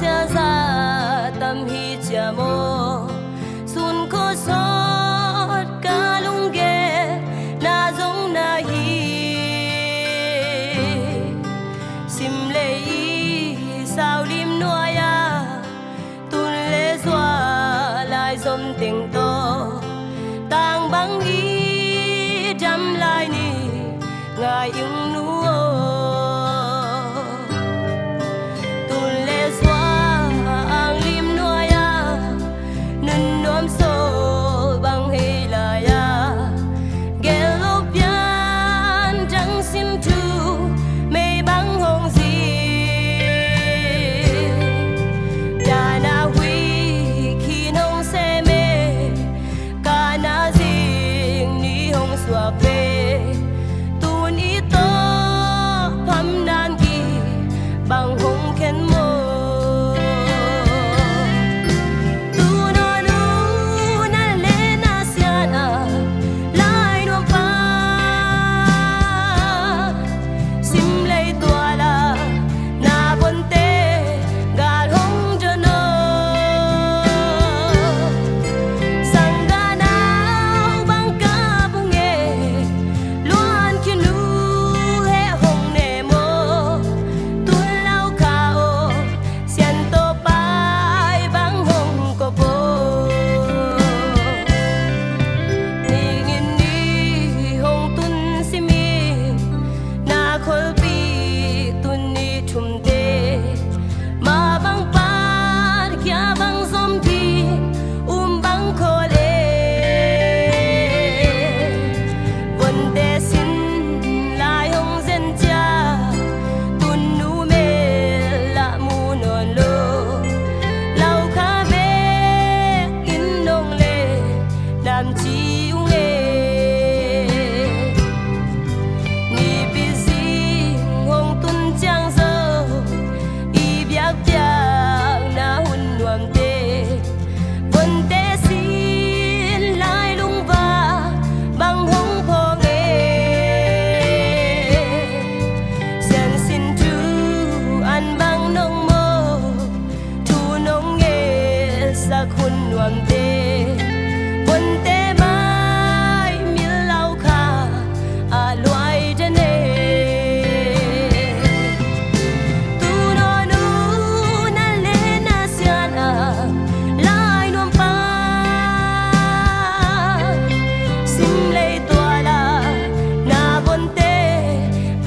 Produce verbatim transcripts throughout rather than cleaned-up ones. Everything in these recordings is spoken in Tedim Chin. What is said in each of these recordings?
Siaza tam hi cia maw? Sun khua sawt ka lunggel na zong na hi. Simlei i saulim nuai-a tun le zua lai zom teng tawh tang bang i dam lai ni ngai ing nu aw. Tun le zua ang lim nuai-a nun nuam sawl bang hei lai-a gel lo pian dang sin thu mei bang hong zi. Dana hui khin hong sem e. Kana zing ni hong suak ve. Tun i tawh pham nan ki bang hong khen maw? Tun aw nu na le na sian a lai nuam pa simlei tuala na bonte gal hong don aw. Sangganau bang ka bung e luan khin nu he hong ne maw? Tun lau kha aw sian tawh pai bang hong ko po. Ningin ni hong tun simin na kholpi tun ni thumte ma bang pan kia bang zom ki um bang khol e. Vonte sin lai hong zen cia tun nu mel lah mu nawn lo. Lau kha bek in nong le nam ci ung e. Nipi zing hong tun ciang zo i biakpiakna hun nuamte vonte sin lai lungva bang hong phawng e. Siansin thu an bang nong maw? Thu nong ngelsak hun nuamte vonte mai mil lau kha a luai den e. Tun aw nu na le na sian a lai nuam pa simlei tuala na vonte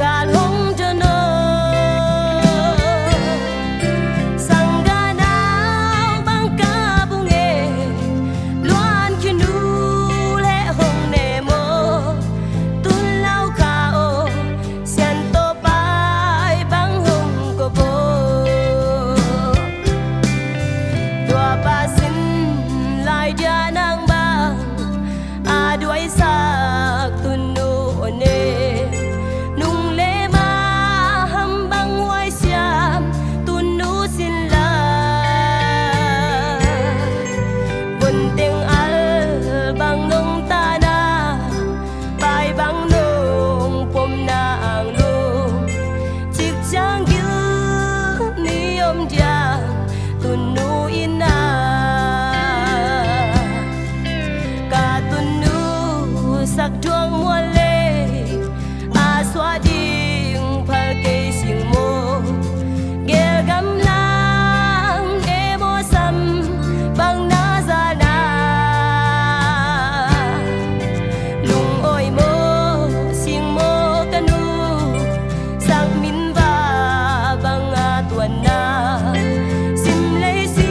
gal hong don aw. Sangganau bang ka bung e luan khin nu le hong ne maw? Tun lau kha aw sian tawh pai bang hong ko po. Tua pa sin lai dia nang bang a duaisak tun nu aw ne. Nung le ma ham bang huai siam tun nu sin la. Vonteng al bang nong tana pai bang nong pomna ang lum cik ciang gil ni om diang tun nu inn ah. Ka tun nu sak duang mual lei a suah ding phal kei sing maw? Gelgam lang e maw sam bang na zana lungawi maw sing maw ka nu? Sak min va bang a tuanna simlei si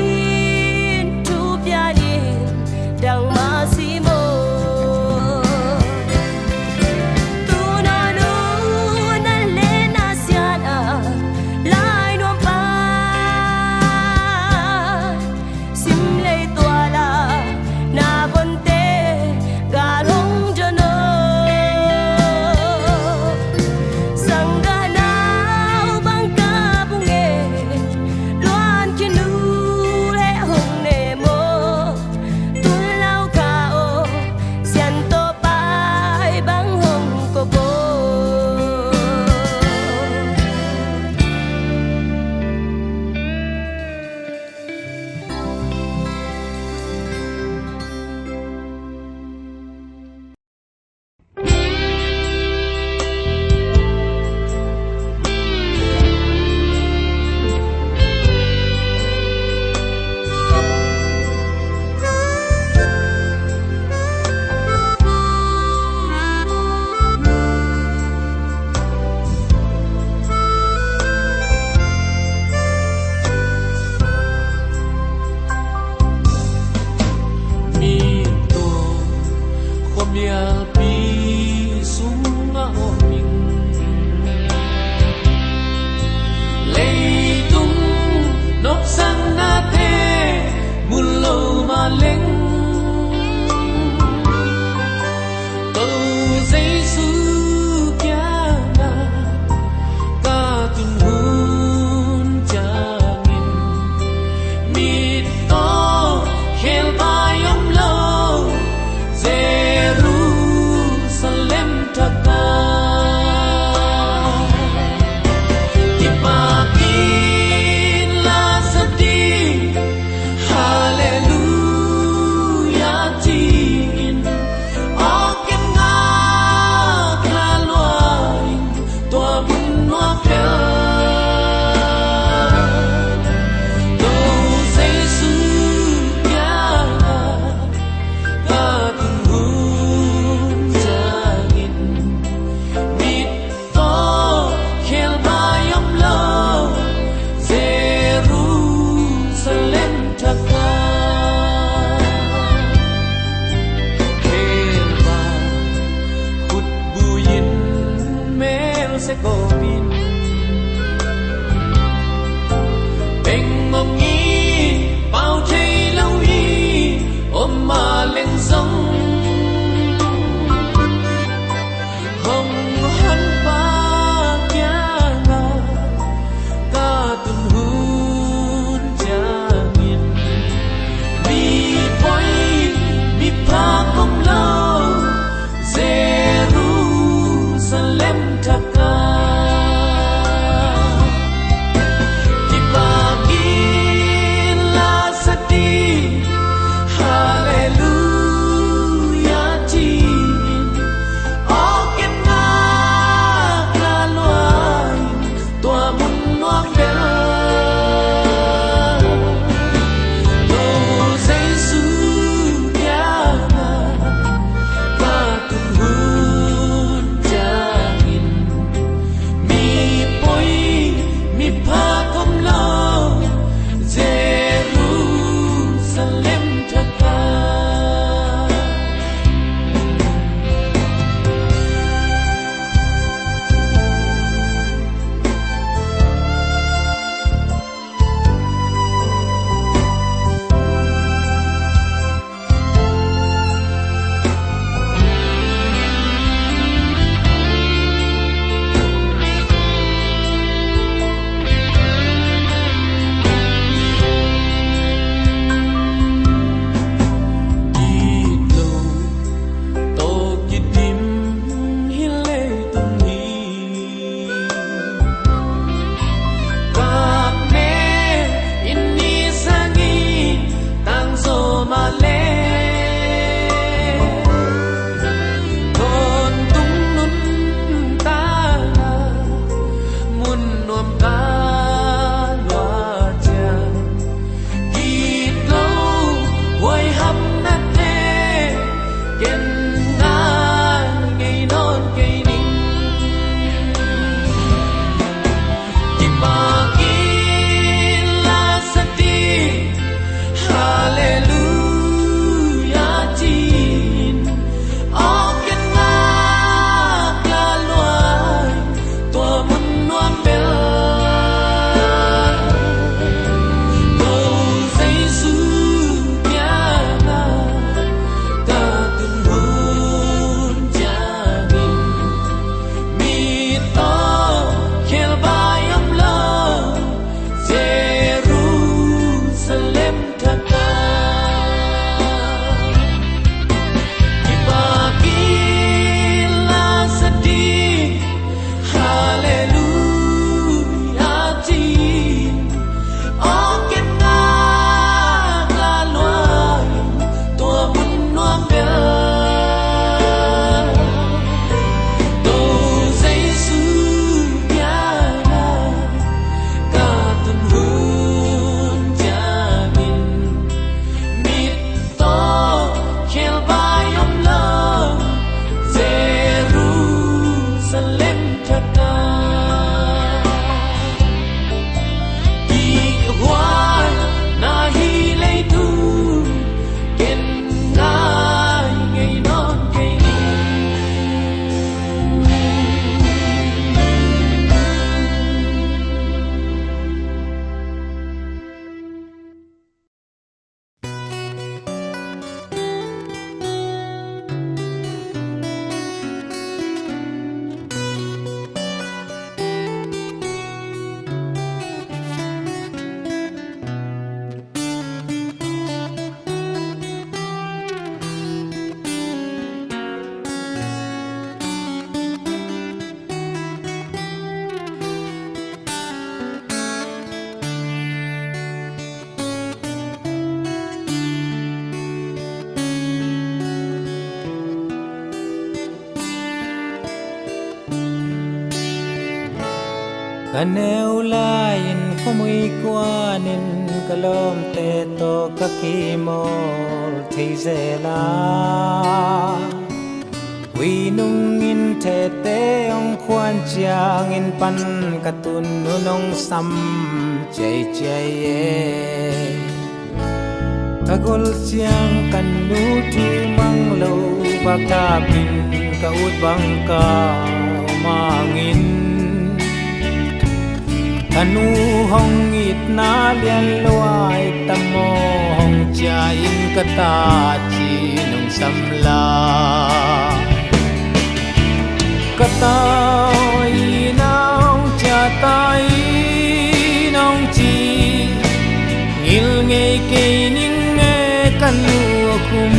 Ka neu lai-in khuamui kuanin ka lawmte tawh ka kimawl thei zel a, ui nungin thehte hong khuan ciangin pan ka tun un hong sam ciaiciai e. Ka gol ciang ka nu thu mang lo, baktapin ka ut bang ka om hangin, ka nu hong itna lian lo a, i tam aw hong cia in ka ta ci nong sam la. Ka ta aw, i na hong cia ta in hong ci ngil ngei kei ning e, ka nu a khum.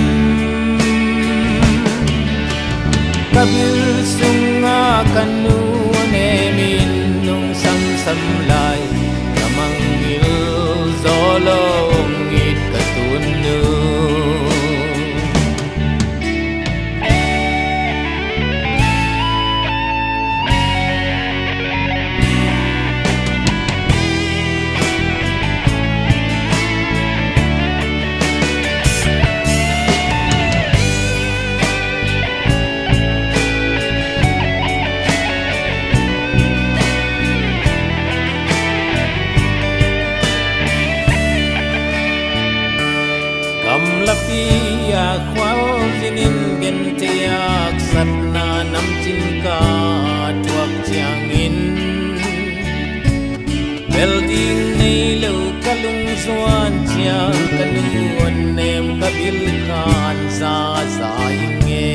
Ka bil sunga ka nu a nemin nong samsam lai, ka mangngilh zaw lo hong it ka tun nu. Ente haksatna namcin ka thuak ciangin, bel ding nei lo ka lungzuan ciang, ka nu a nem ka bil khan zaza ing e.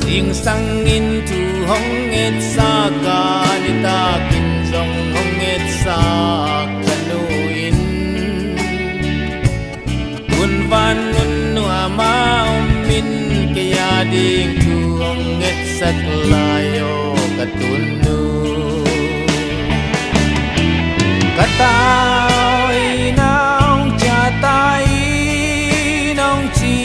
Zingsangin thu hong etsak a, nitakin zong hong etsak ka nu in, hun van nun nuam a om in, kei a ding thu hong etsak lai aw ka tun nu. Ka tawi nong ciah tai nong ci,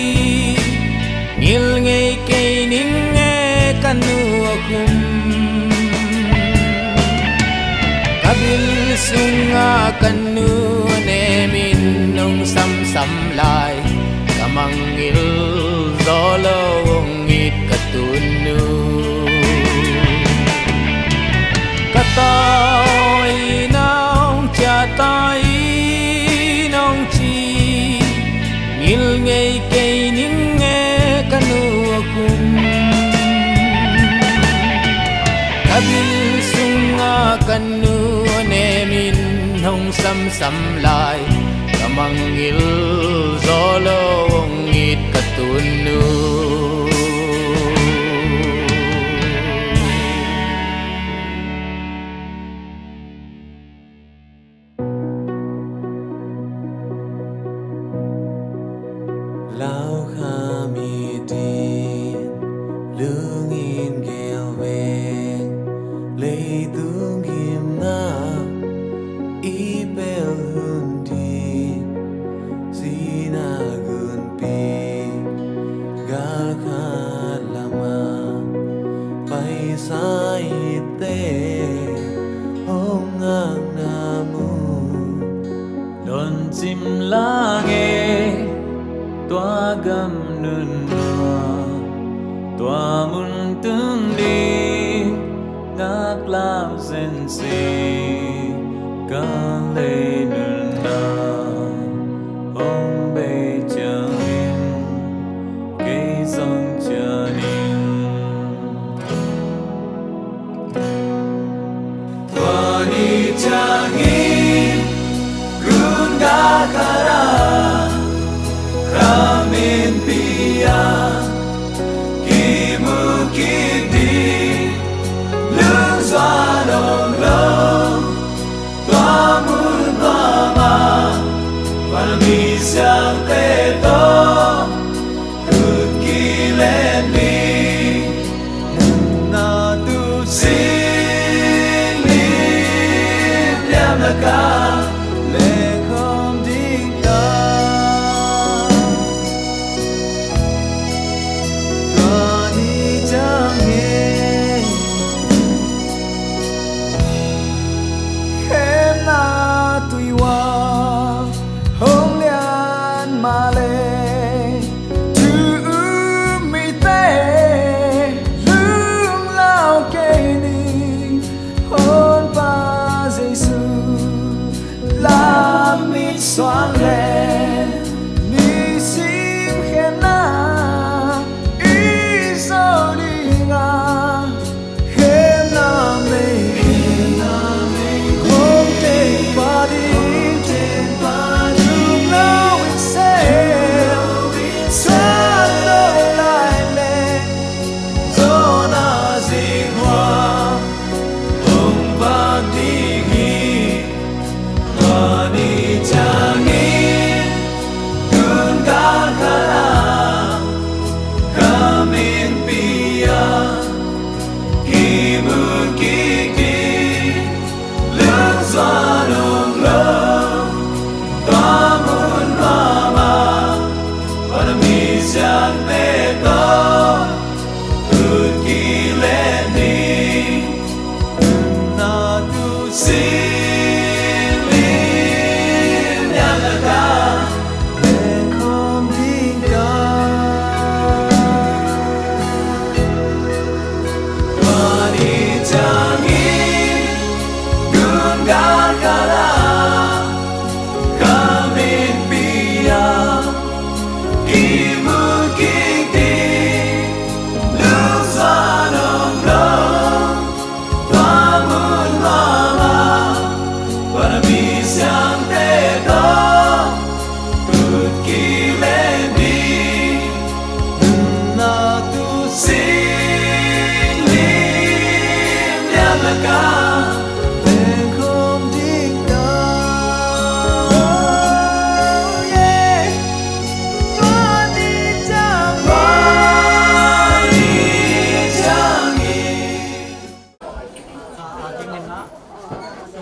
ngil ngei kei ning e ka nu a khum. Ka bil sunga ka nu a nemin hong samsam lai, ka mangngil zaw lo hong it ka tun nu. Ka tawi nong ciah tai nong ci, ngil ngei kei ning e ka nu a khum. Ka bil sunga ka nu a nemin hong samsam lai, ka mangngil zaw lo hong it ka tun nu. Lau kha mi din lungin gel veng, leitung gimna i pel hun din, sina gunpi gal khat lama paisa itte hong ngakna mu. Lawncim lang e tua gam nunua, tua mun tung ding ngaklam sensi, ka lei nunna hong bei ciangin kei zong cian ing. Tua ni ciangin gun gal khat ah khamin pi-a kimu kik ding, lungzuan om lo tua mun mama, vanmi siangtho tawh khut kilen ding. Nunna tu sing lim liam laka lengkhawm ding ta. Tua ni ciangin khemna tuihual hong lian mah leh, thu um mite lunglau kei ni. Honpa Jesu lam mitsuan leh nisim khemna i zo ding a, khemna mei hong teng pah ding. Tung lo in sel suan lo lai leh, Jonah zinghua hong vak ding hi. Tua ni ciangin gun gal khat ah khamin pi-a kimu kik ding, lungzuan om lo tua mun mama, vanmi siangtho tawh khut kilen ding. Nunna tu sing lim liam laka lengkhawm ding ka. Tua ni ciangin gun gal khat ah khamin pi-a kimu kik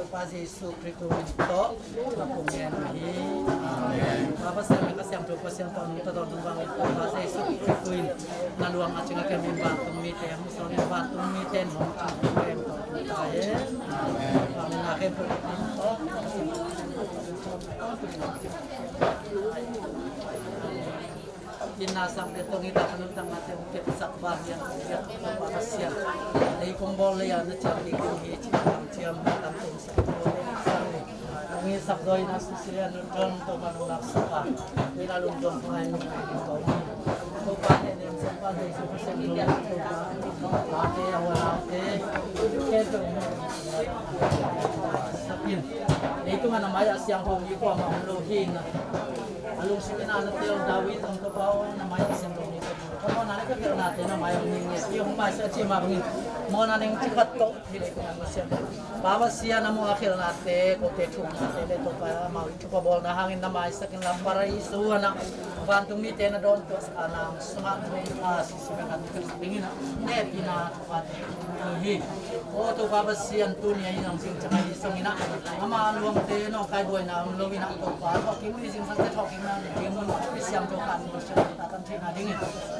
Topa Jesu Khrih in tawh na pung ngen uh hi. Amen. Pa Pasian le Kha Siangtho Pasian tawh nong tawh nong vang Topa Jesu Khrih in na luang a cing a kem in vantung mite hong sawm in vantung mite in hong cing kem tawh ta hen. Amen. Amen. Inn na sang te tong i dak nuntakna te hong kepsak bang hian hong piak Topa Pasian. Lei kong bawl lei a na ciam ding ding hi ci bang ciam na tam teng sak tho le sang le. Hong i sak dawi na sisi le a nun ton Topa nong lak sak a. Inn a lungdong hong ai nong ai nong tawh. Topa ne nem sang pa Jesu Pasian nong lak Topa. Ate a hua ate. Ken tong. Sakin. Leitung a na mai a siang hong i kua ma hong lo hi na. A lungsim in a na tel David zong Topa aw na mai a siam lo ni. Ko mawhna le ka khelhnate na mai a hong ning nge. Pi hong mai sia ci mah bangin mawhna ning ci khat tawh hi le kong an mawh siam. Pa Pasian a mawh a khelhnate kote thuknate le Topa amau in thupha bawlna hangin na maisak in lam Paraiso a na vantung mite na dawn tuahsak a na hong sungah na hong a sisi na kan tel dingin a ne pi na Hi. O Topa Pasian tuni a hi nong sing cang a hi song ina. Ama luangte nong kai buaina om lo ina Topa. Thawhkim hi sing sangte thawhkim na ding mun. Hi siam to kan mo siam ta kan thei na ding.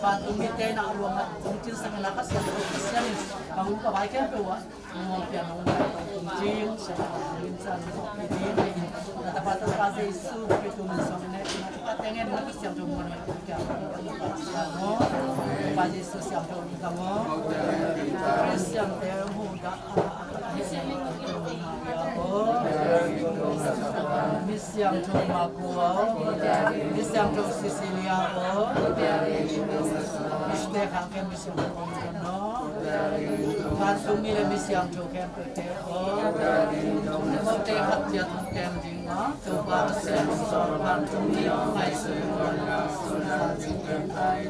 Pan tung mi te na luang na tung cin sang ina ka siam to ka siam in. Ka hun ka bai kem pe wa. Nong pian nong bai tung cin siam ka bai lim san to pi ding. Na ta pa Topa Jesu pi tung song ne. Ka tengen na ka siam to mo na. Siamo, Topa Jesu siangtho ni kamo. Christian te huda. Mi siangtho Makua, mi siangtho Cecilia o. Miste khang kem mi siangtho no. Kan sung mi le mi siangtho kem te o. Mo te khat tia thong kem ding ma. Topa Pasian sawlphan tung ni ngai sui ngai sui ngai sui ngai.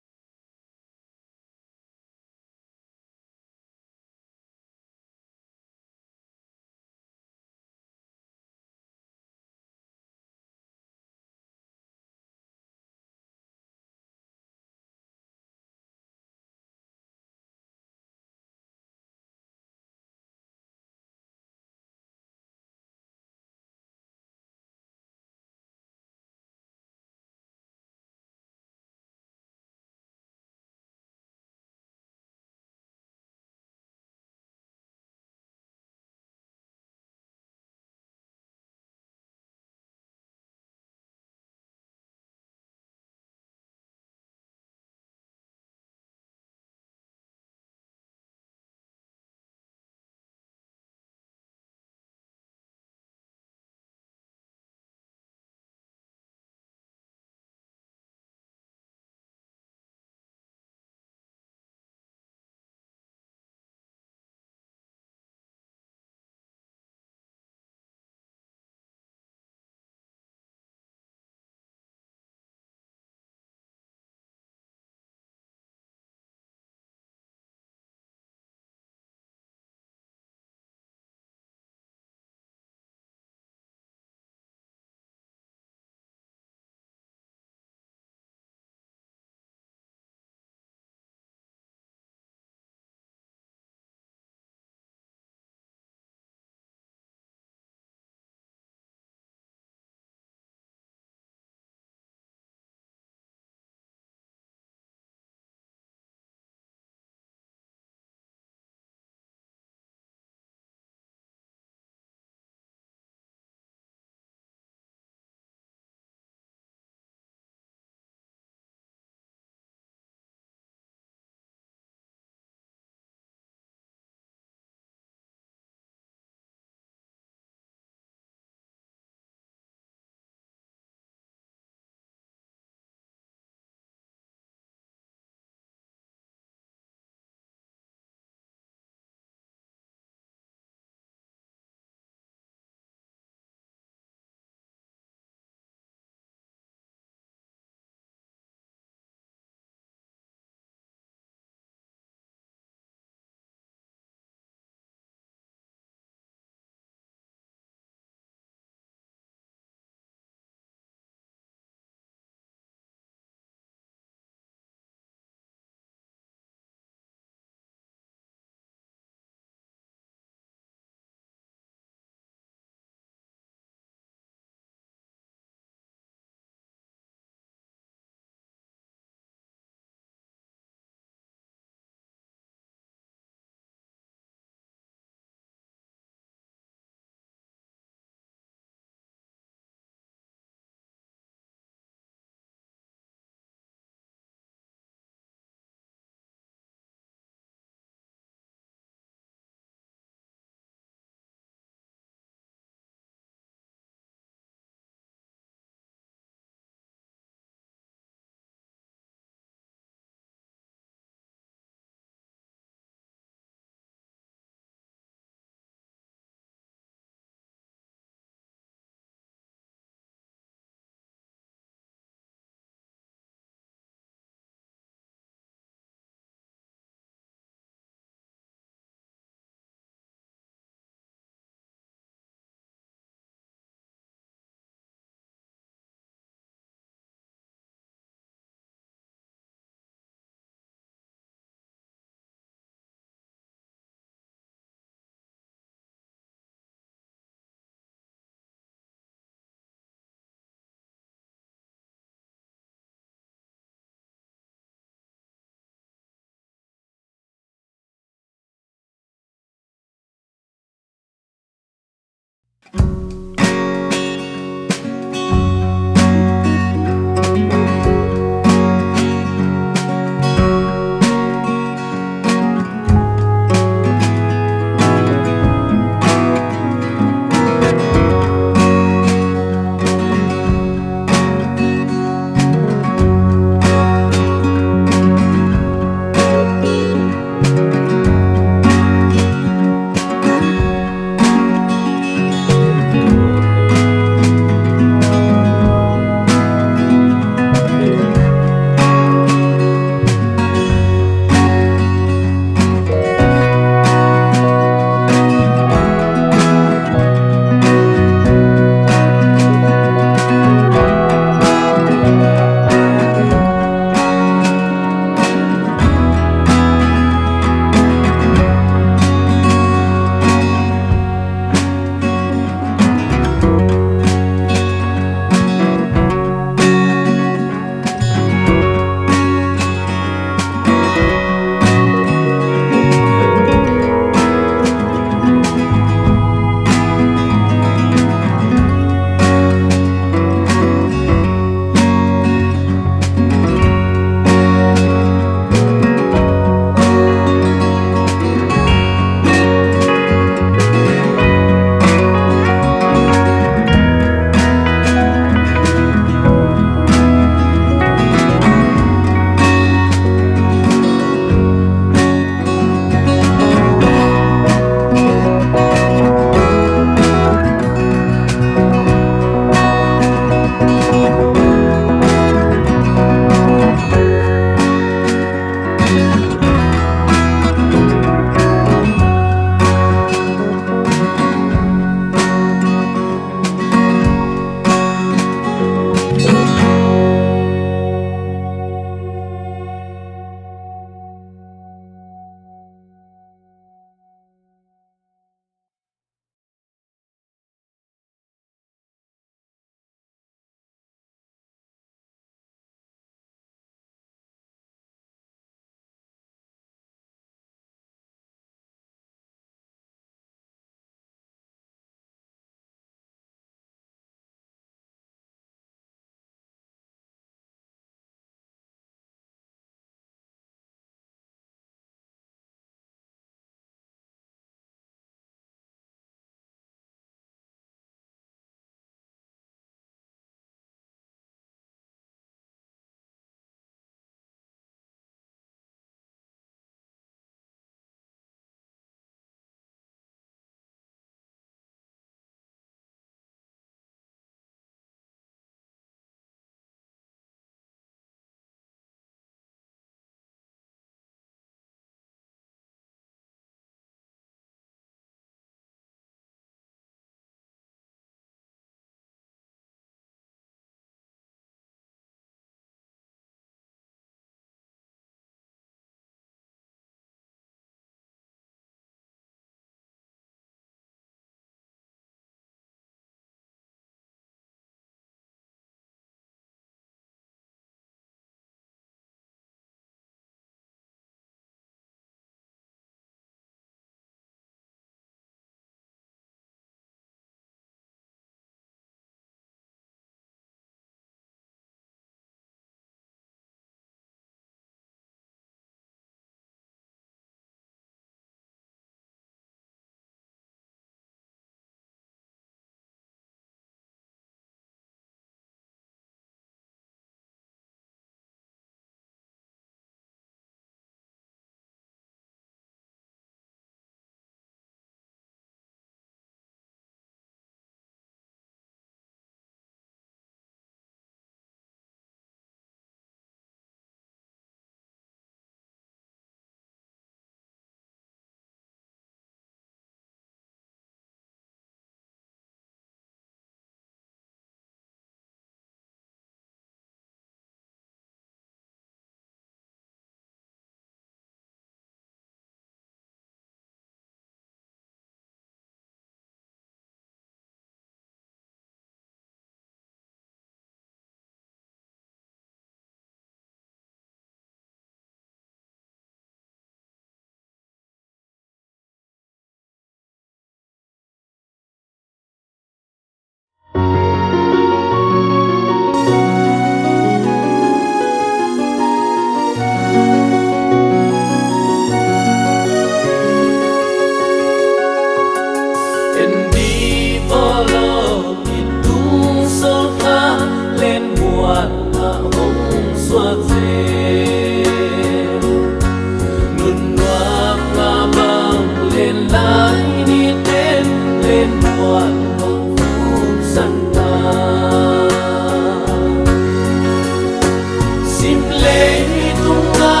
Sim leitung a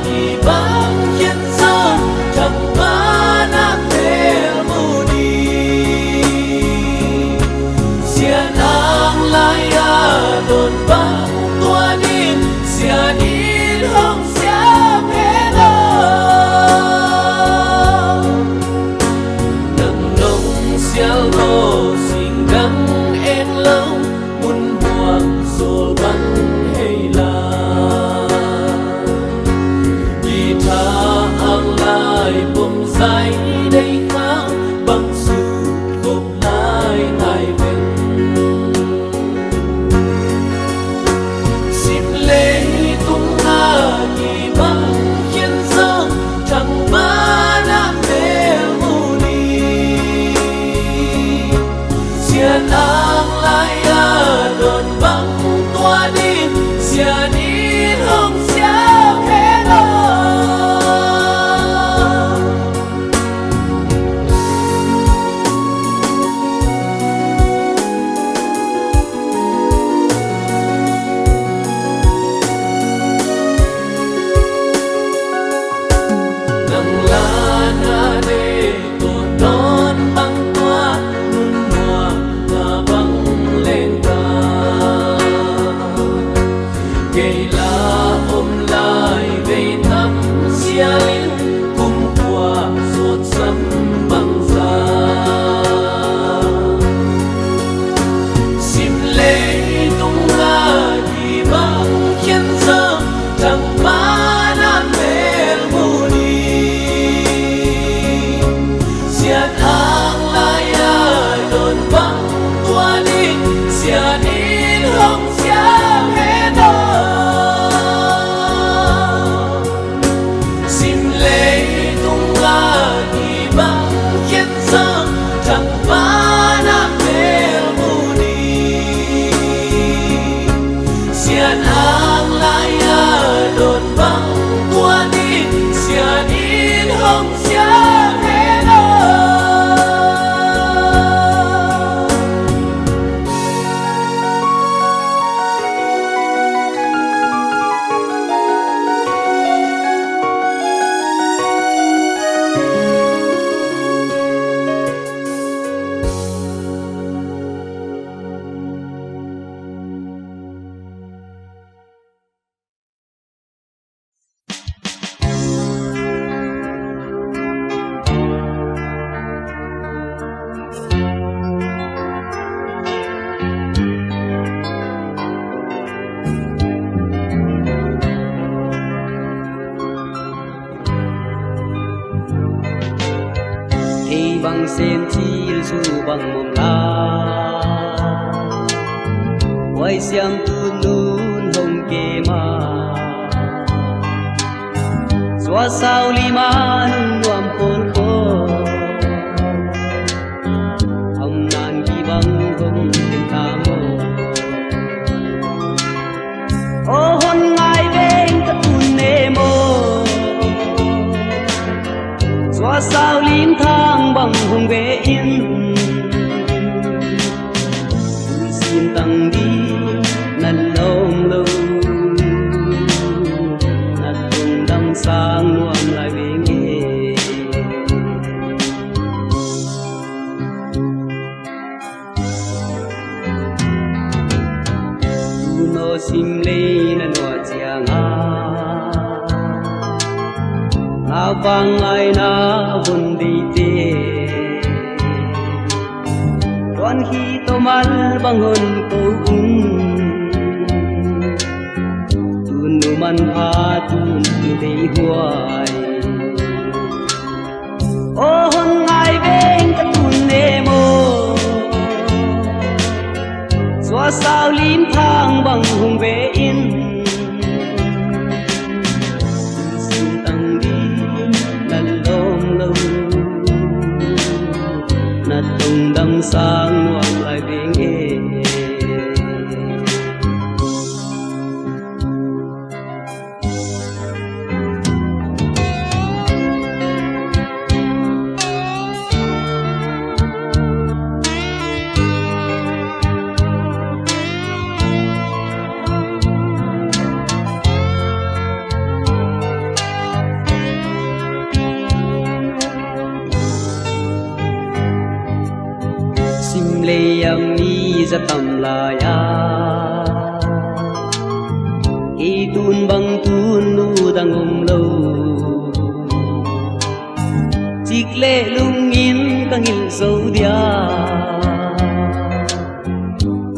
kibang Khian Sang, thangpahnah mel mu ni. Sian ang lai-a dawn bang tua ding, sian in hong siam hen aw. Nang nong sial lo, singdang en lo, mun muang sawl bang hei la. Guitar ang lai pom zai dei kang, bang suk kop lai nai ven. Sim leitung a kibang Khian Sang, thangpahnah mel mu ni. Sian ang lai-a dawn bang tua ding, sian in hong siam hen aw. Nang la na de to non bang tua, nun muang na bang leng ta. Gei la om lai vei tam sialin, kum kua sawt sam bangza. Sim leitung a kibang Khian Sang, thangpahnah mel mu ni. Sian ang lai-a dawn bang tua ding, sian in hong siam hen aw. Sim leitung a kibang Khian Sang, thangpahnah mel mu ni. Sian ang lai-a dawn bang tua ding, sian in hong siam hen aw. Kei bang sen cil su bang mom la, huai siam tu nun hong ke ma. Suasau lima nun nuam khol khol, om nan kibang hong ken ta maw. Aw hon ngai veng ka tun ne maw. Suasau lim thang bang hong ve in, sim tang ding na lawm lo, na tungdam sang nuam lai veng e. Tunaw sim lei na nuah cianga, na vang ngaina hun deite, tuan hi tomal bang hun ko um. Tunu man pha tun dei huai. Aw hon ngai veng ka tun ne maw. Suasau lim thang bang hong ve in, sim tang ding na lawm lo, na tungdam sang nuam lai veng e. Leiah mi za tam lai-a, kei tun bang tun nu dang om lo. Cik le lungin ka ngilh zo dia,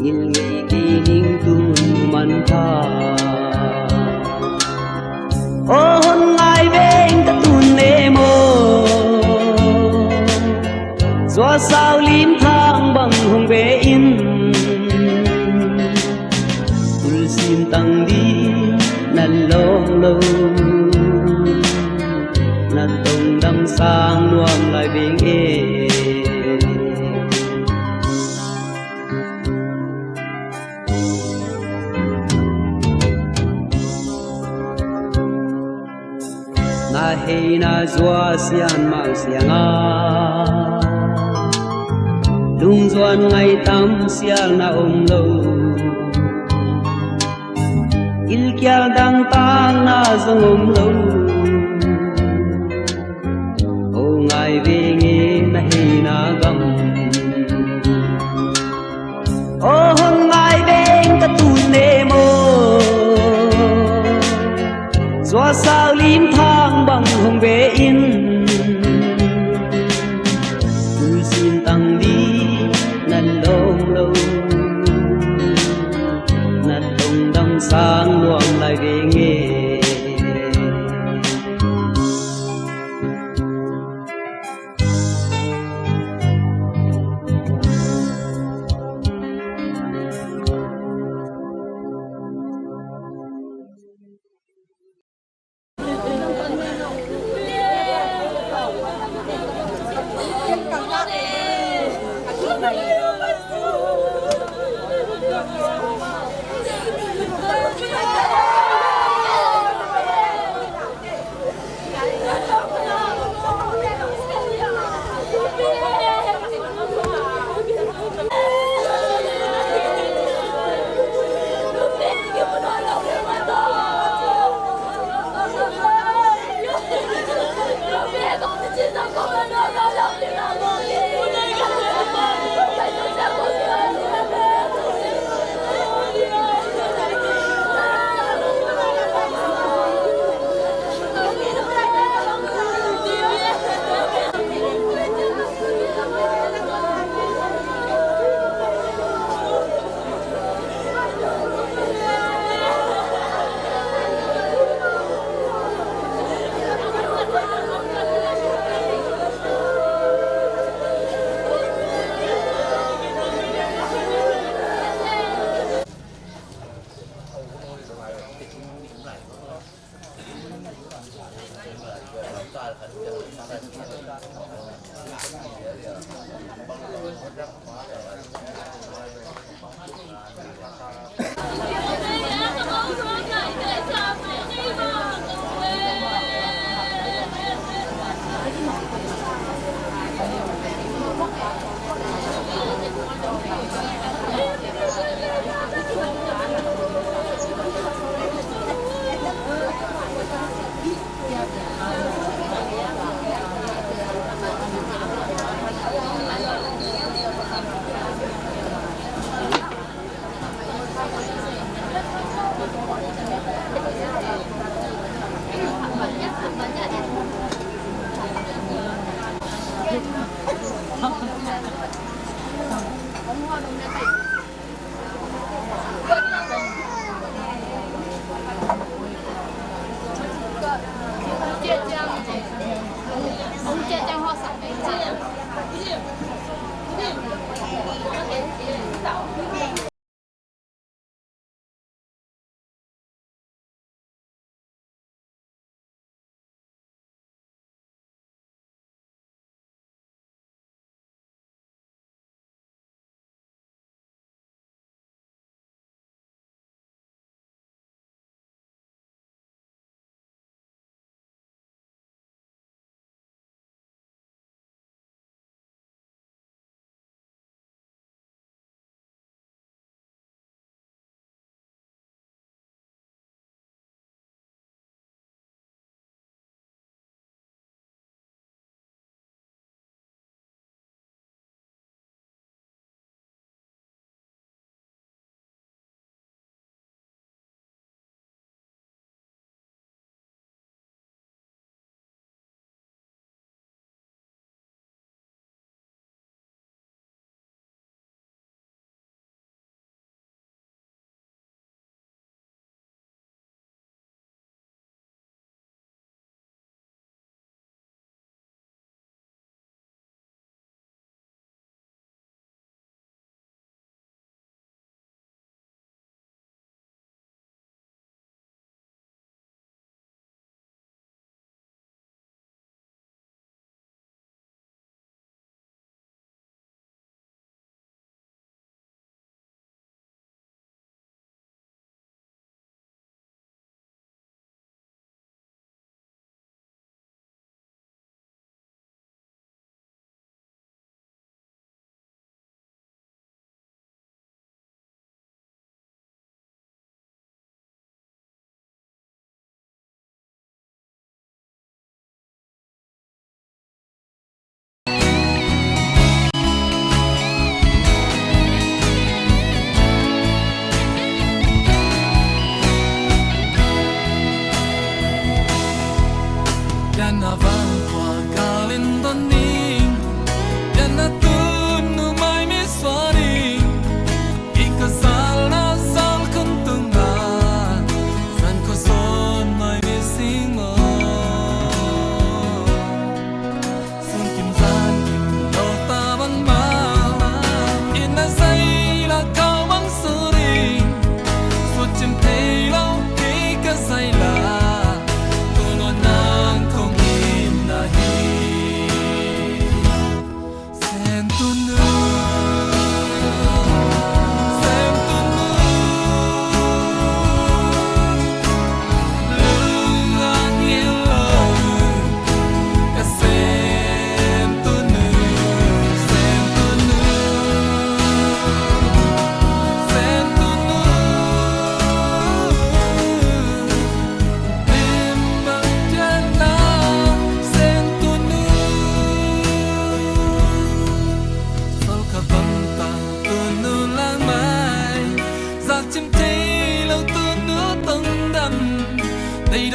ngilh ngei kei ning tun manpha. Aw hon ngai veng ka tun ne maw, suasau lim thang bang hong ve in. Tulsin tang ding na lawm lo, na tongdam sang nuam lai veng e. Na heina zua sian mang sianga, lungzuan ngai tam sial na om lo. Gilkial dangtakna zong om lo. Aw ngai veng e na heina gam. Aw hon ngai veng ka tun ne maw, suasau lim thang bang hong ve in. Tulsin tang ding na lawm lo, na tongdam sang nuam lai veng e.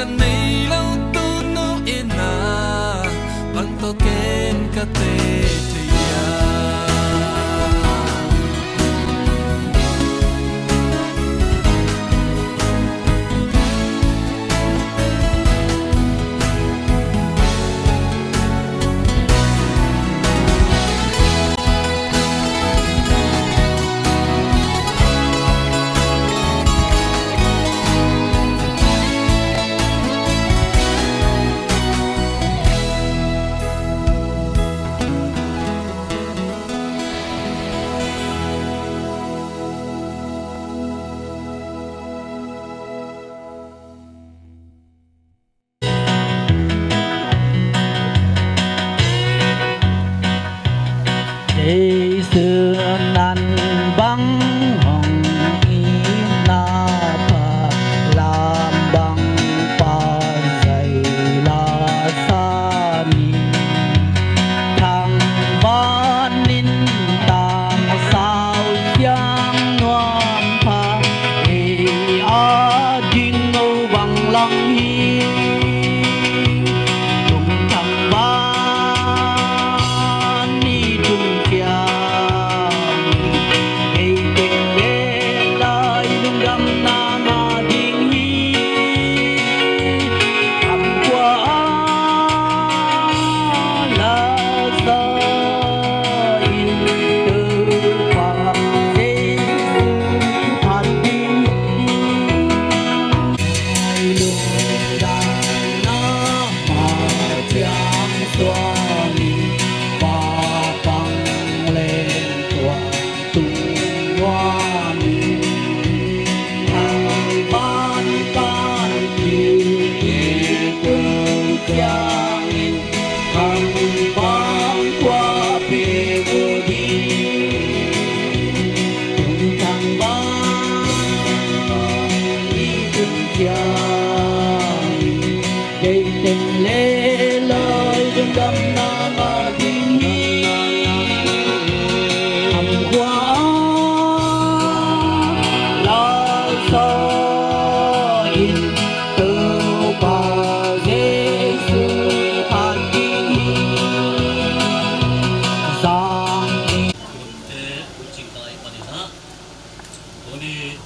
Nei lo tu no ina, pan to ken ka te thei a. Ei sun nan bang hong itna pha, lam bang pha zai la sa ni. Thang van in tang sau siang nuam pha, ei a ding no bang lang hi. Tung thang van ni tung kiang, ei teng le lai lungdamna ngah ding hi. Kham khua a la sa in Topa Jesu phat ding hi. Lungdamna mah ciang suang in Pa pang len tuah tung nuam in, thang van pan kiu kiu tung ciang in, thang van khua pi mu ding, tung thang van i tung ciang in, Kei teng le lai lungdamna ngah ding hi. Kham khua a la sa in Topa Jesu phat ding hi. Zang ni. Te u cing ta i panin ah, tuni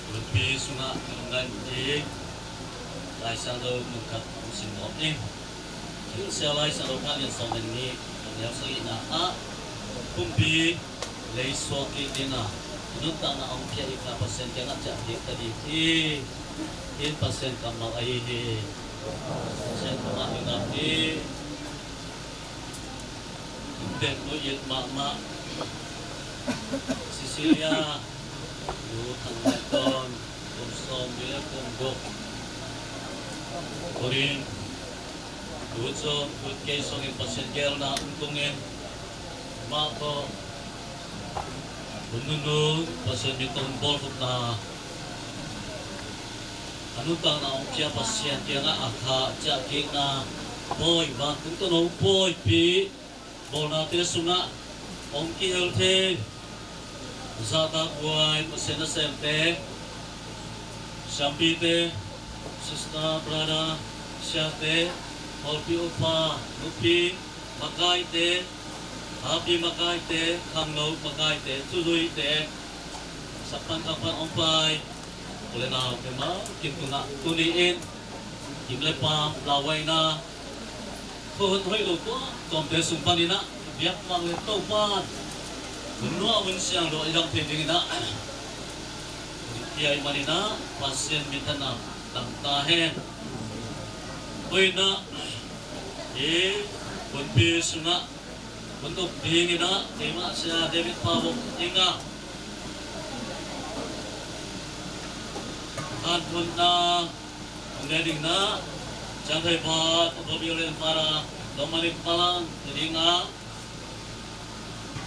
Tulpi sungah nungkan ding Lai Siangtho mun khat hong sim nuam ing. Hilhsia Lai Siangtho khat lian sawm le nih, a neu sagihna ah, pumpi lei suak kik ding a, i nuntakna hong phiat i kha Pasian kiangah ciah kik ta ding hi. Hih Pasian kammal ahi hi. Pasian kammal hi ngap hi. Tek nu it mahmah Cecilia, nu Thang Nai Ton, kum sawm nih le kum guk. Korin, tu cun kut kei sungin Pasian geelna um tungin mah tawh hun nunung Pasian min tawh hun bawl khupna, a nuntakna hong phiat Pasian kiangah a kha ciah kikna, Bawi, vantung tawh no Bawipi, bawlnate sungah hong kihel thei zahtakhuai Pasian nasemte, siampite, sister, brother, siate, hawlpi upa, nupi makaite, hapi makaite, khangno makaite, thuzuite, sakpan khangpan hong pai u le naute mah kim tungah tuni-in kim le paam lauhuaina, khuahun hoih lo tuamtuamte sung panin ah biakmang le Topa hun nuam hun siang lo i dam thei dingin ah, i pi ai manin ah Pasian minthanna tang ta hen. Hoih in ah i hunpi sungah hun uk dingin ah keimah Sia David Pau Vok Ing ah hanthotna hong ne dingin ah, ciangtheipa Reverend Father Dominic Palang ne dingin ah,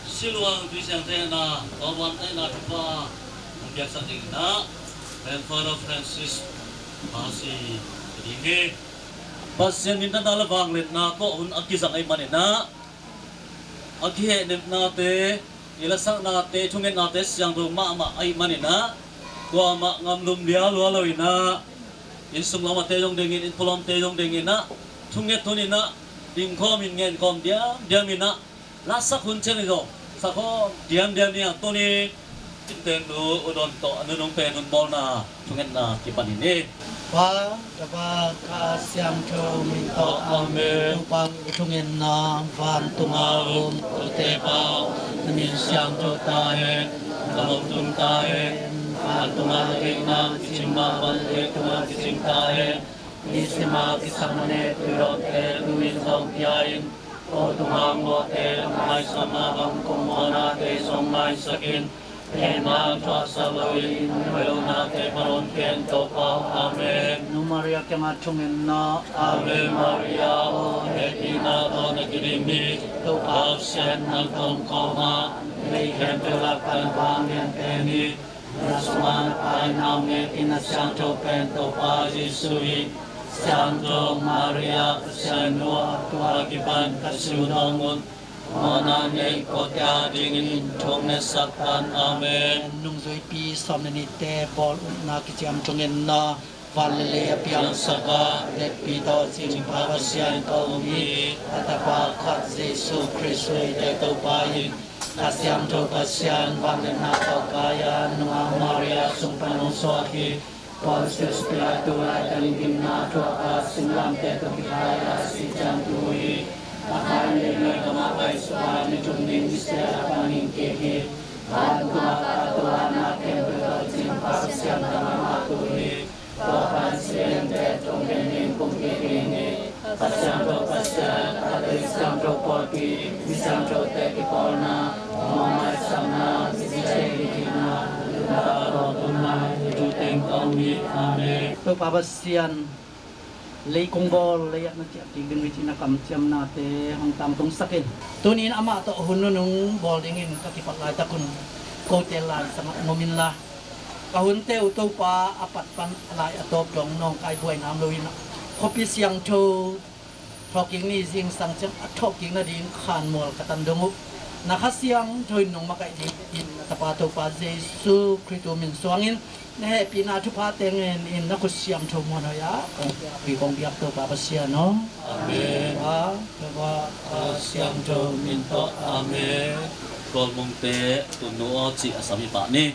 siluang tuisiang tehna, tawlbuan tehna thupha hong piaksak dingin ah, Reverend Father Francis Pasi ne ding hi. Pasian minthanna le vangliatna tawh hun a kizang ahih manin ah, a kihehnepnate, i lasaknate, i thungetnate siangtho mahmah ahih manin ah, kuamah ngamlum lialua lo in ah, Inn sung lamate zong dingin, inn pulawmte zong dingin ah, thunget hun in ah, dingkhawm in ngenkhawm diamdiam in ah, lasak hun ciang i zong sakhawm diamdiam in ah, tuni innteknu U Don tawh a nunung pen hun bawlna thungetna kipan in hi. Pa, Tapa, Kha Siangtho min tawh. Amen. Topa thungetna. Vantunga om kote Pa, na min siangtho ta hen, na gam tung ta hen, vantunga na deihna kicing mah bang leitungah kicing ta hen. Nisima kisam mane tuidawmte tunin zong pia in, ko tungah ngawhte lam maisak mah bang ko mawhnate zong maisak in. Hehna thuaksak loin hoih lonate pan hong kem Topa. Amen. Nu Maria kiangah thungetna. Ave Maria, aw hehpihna tawh na kidim hi. Topa Pasian nang tawh kong kawm a, na deih khempeuh lakah na vanglian pen hi. Na sungah na Pa in a om ngetin, na siangtho pen Topa Jesu hi. Siangtho Maria, Pasian nu, tua kipan ka siu dong un, mawhna neih kote a dingin thungetsak tan. Amen. Nungzuipi sawm le nihte bawl upna kiciam thungetna. Van le lei a piangsak a, vekpi tawh cingpa Pasian ka um hi. A Tapa khat Jesu Khrist eite Topa in, Kha Siangtho Pasian vangliatna tawh kai a, Nungak Maria sung pan hong suak hi. Pontius Pilat tu laitakin gimna thuak a, singlamteh tawh kikhai a, sih ciang tu hi. A khain leinuai gamah paisuak a, ni thum ni nih ciang a pan hing kik hi. Vantung a kal to a, na khempeuh tawh cingpa Pasian tang amah tu hi. Tua pan si liante thong khen ding kum kik ding hi. Kha Siangtho Pasian, a deih siangtho pawlpi, mi siangthote kipawlna, mawh maisakna, mi siangthote kipawlna, nuntak tawh tunna, ni tu teng ka um hi. Amen. Topa Pasian, lei kong bawl, lei ah na ciah kik ding hi cih na kamciamnate hong tangtungsak in. Tuni in amah tawh hun nunung bawl dingin ka kipat laitak un kote lai sangah ngom inla, ka hunte uh Topa, a pat pan a lai a tawp dong nawngkai buaina om loin ah, khuapi siangtho thawhkik ni zingsang ciang a thawhkik nading khanmual ka tan dong uh. Na Kha Siangtho in nong makaih dingin na Tapa Topa Jesu Khrih tu min suangin na hehpihna thupha teng ngenin na khut siangtho muanhuai ah kong piak, kong piak Topa Pasian aw. Amen. Pa, Tapa, Kha Siangtho min tawh. Amen. Kawlmungte, tunnu aw cih a sam hi pah ni.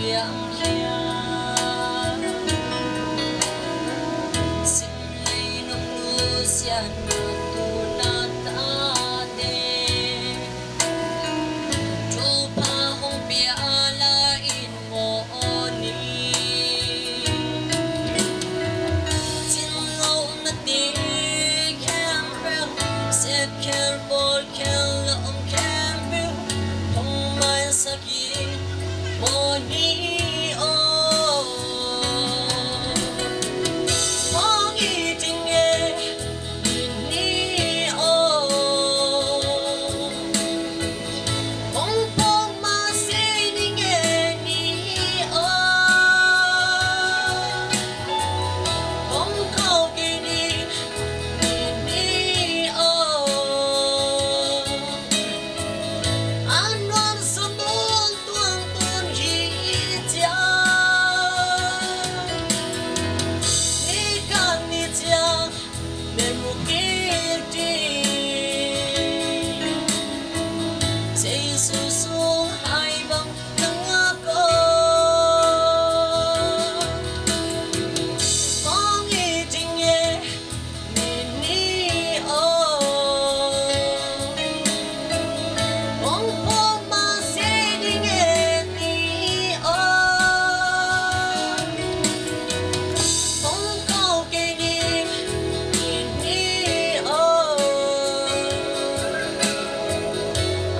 Piang khia. Sim lei nong nusiatna tu na tate, Topa hong pia la in mawh ni. Cin lo na ti khempeuh, sep khel bawl khel lawm khempeuh hong maisak in mawh ni aw. Mawh i ding e, ni aw. Hong pawk ma sei ding e, ni aw. Hong kau kei ni, ni aw. A nuam sum un tuang tun hi ciang, ni kan ni ciang, memu kik ding. Jesu sung hai bang na ngak aw. Mawh i ding e, ni, ni aw. Hong pawk ma sei ding e, ni aw. Hong kau kei ni, ni, ni aw.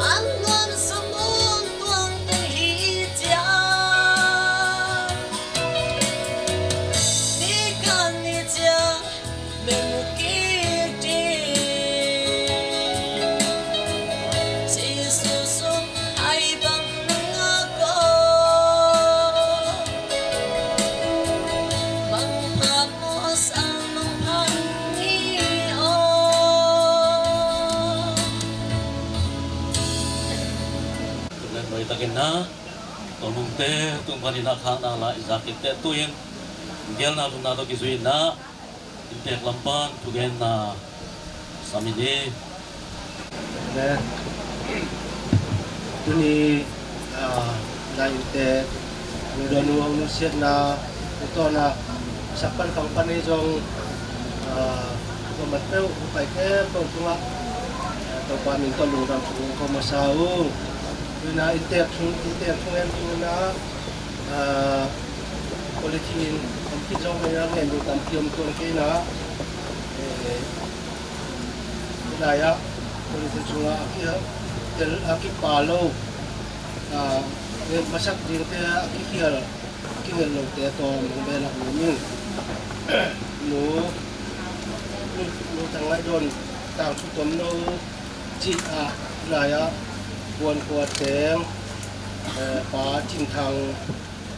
A nuam sum un tuang tun hi ciang, ni kan ni ciang, memu kik ding. Jesu sung hai bang na ngak aw. Bang pha maw sang nong pha ni aw. Tua leh nuai takin na, Tonung te tung panin a khakna la i zak kik teh tu-in, gelna lutna tawh kizui-in na, inntek lam pan thugenna sam i ni. Le, tuni, ah, lai inntek, nu dawn nu hong nusiatna, nu tawna, sak pan khang pan hi zong, ah, tua mat peuh, pai khempeuh tungah, ah, Topa min tawh lungdam thu ko masa ung. Tuna inntek thu, inntek thu en tuna, ah, quality in om khit zong hi a, ngen ding tampi om tuan kei na. Eh, hih lai-ah quality sungah a ki, tel a kipa lo, ah, eh, masak dingte a kikhial, a kingel lote tawh nong behlap nuam ing. Nu, nu, nu Thang Ngaih Dawn tangthu tom lo cih ah, hih lai-ah Buan Kua Teng, eh, Pa Cin Thang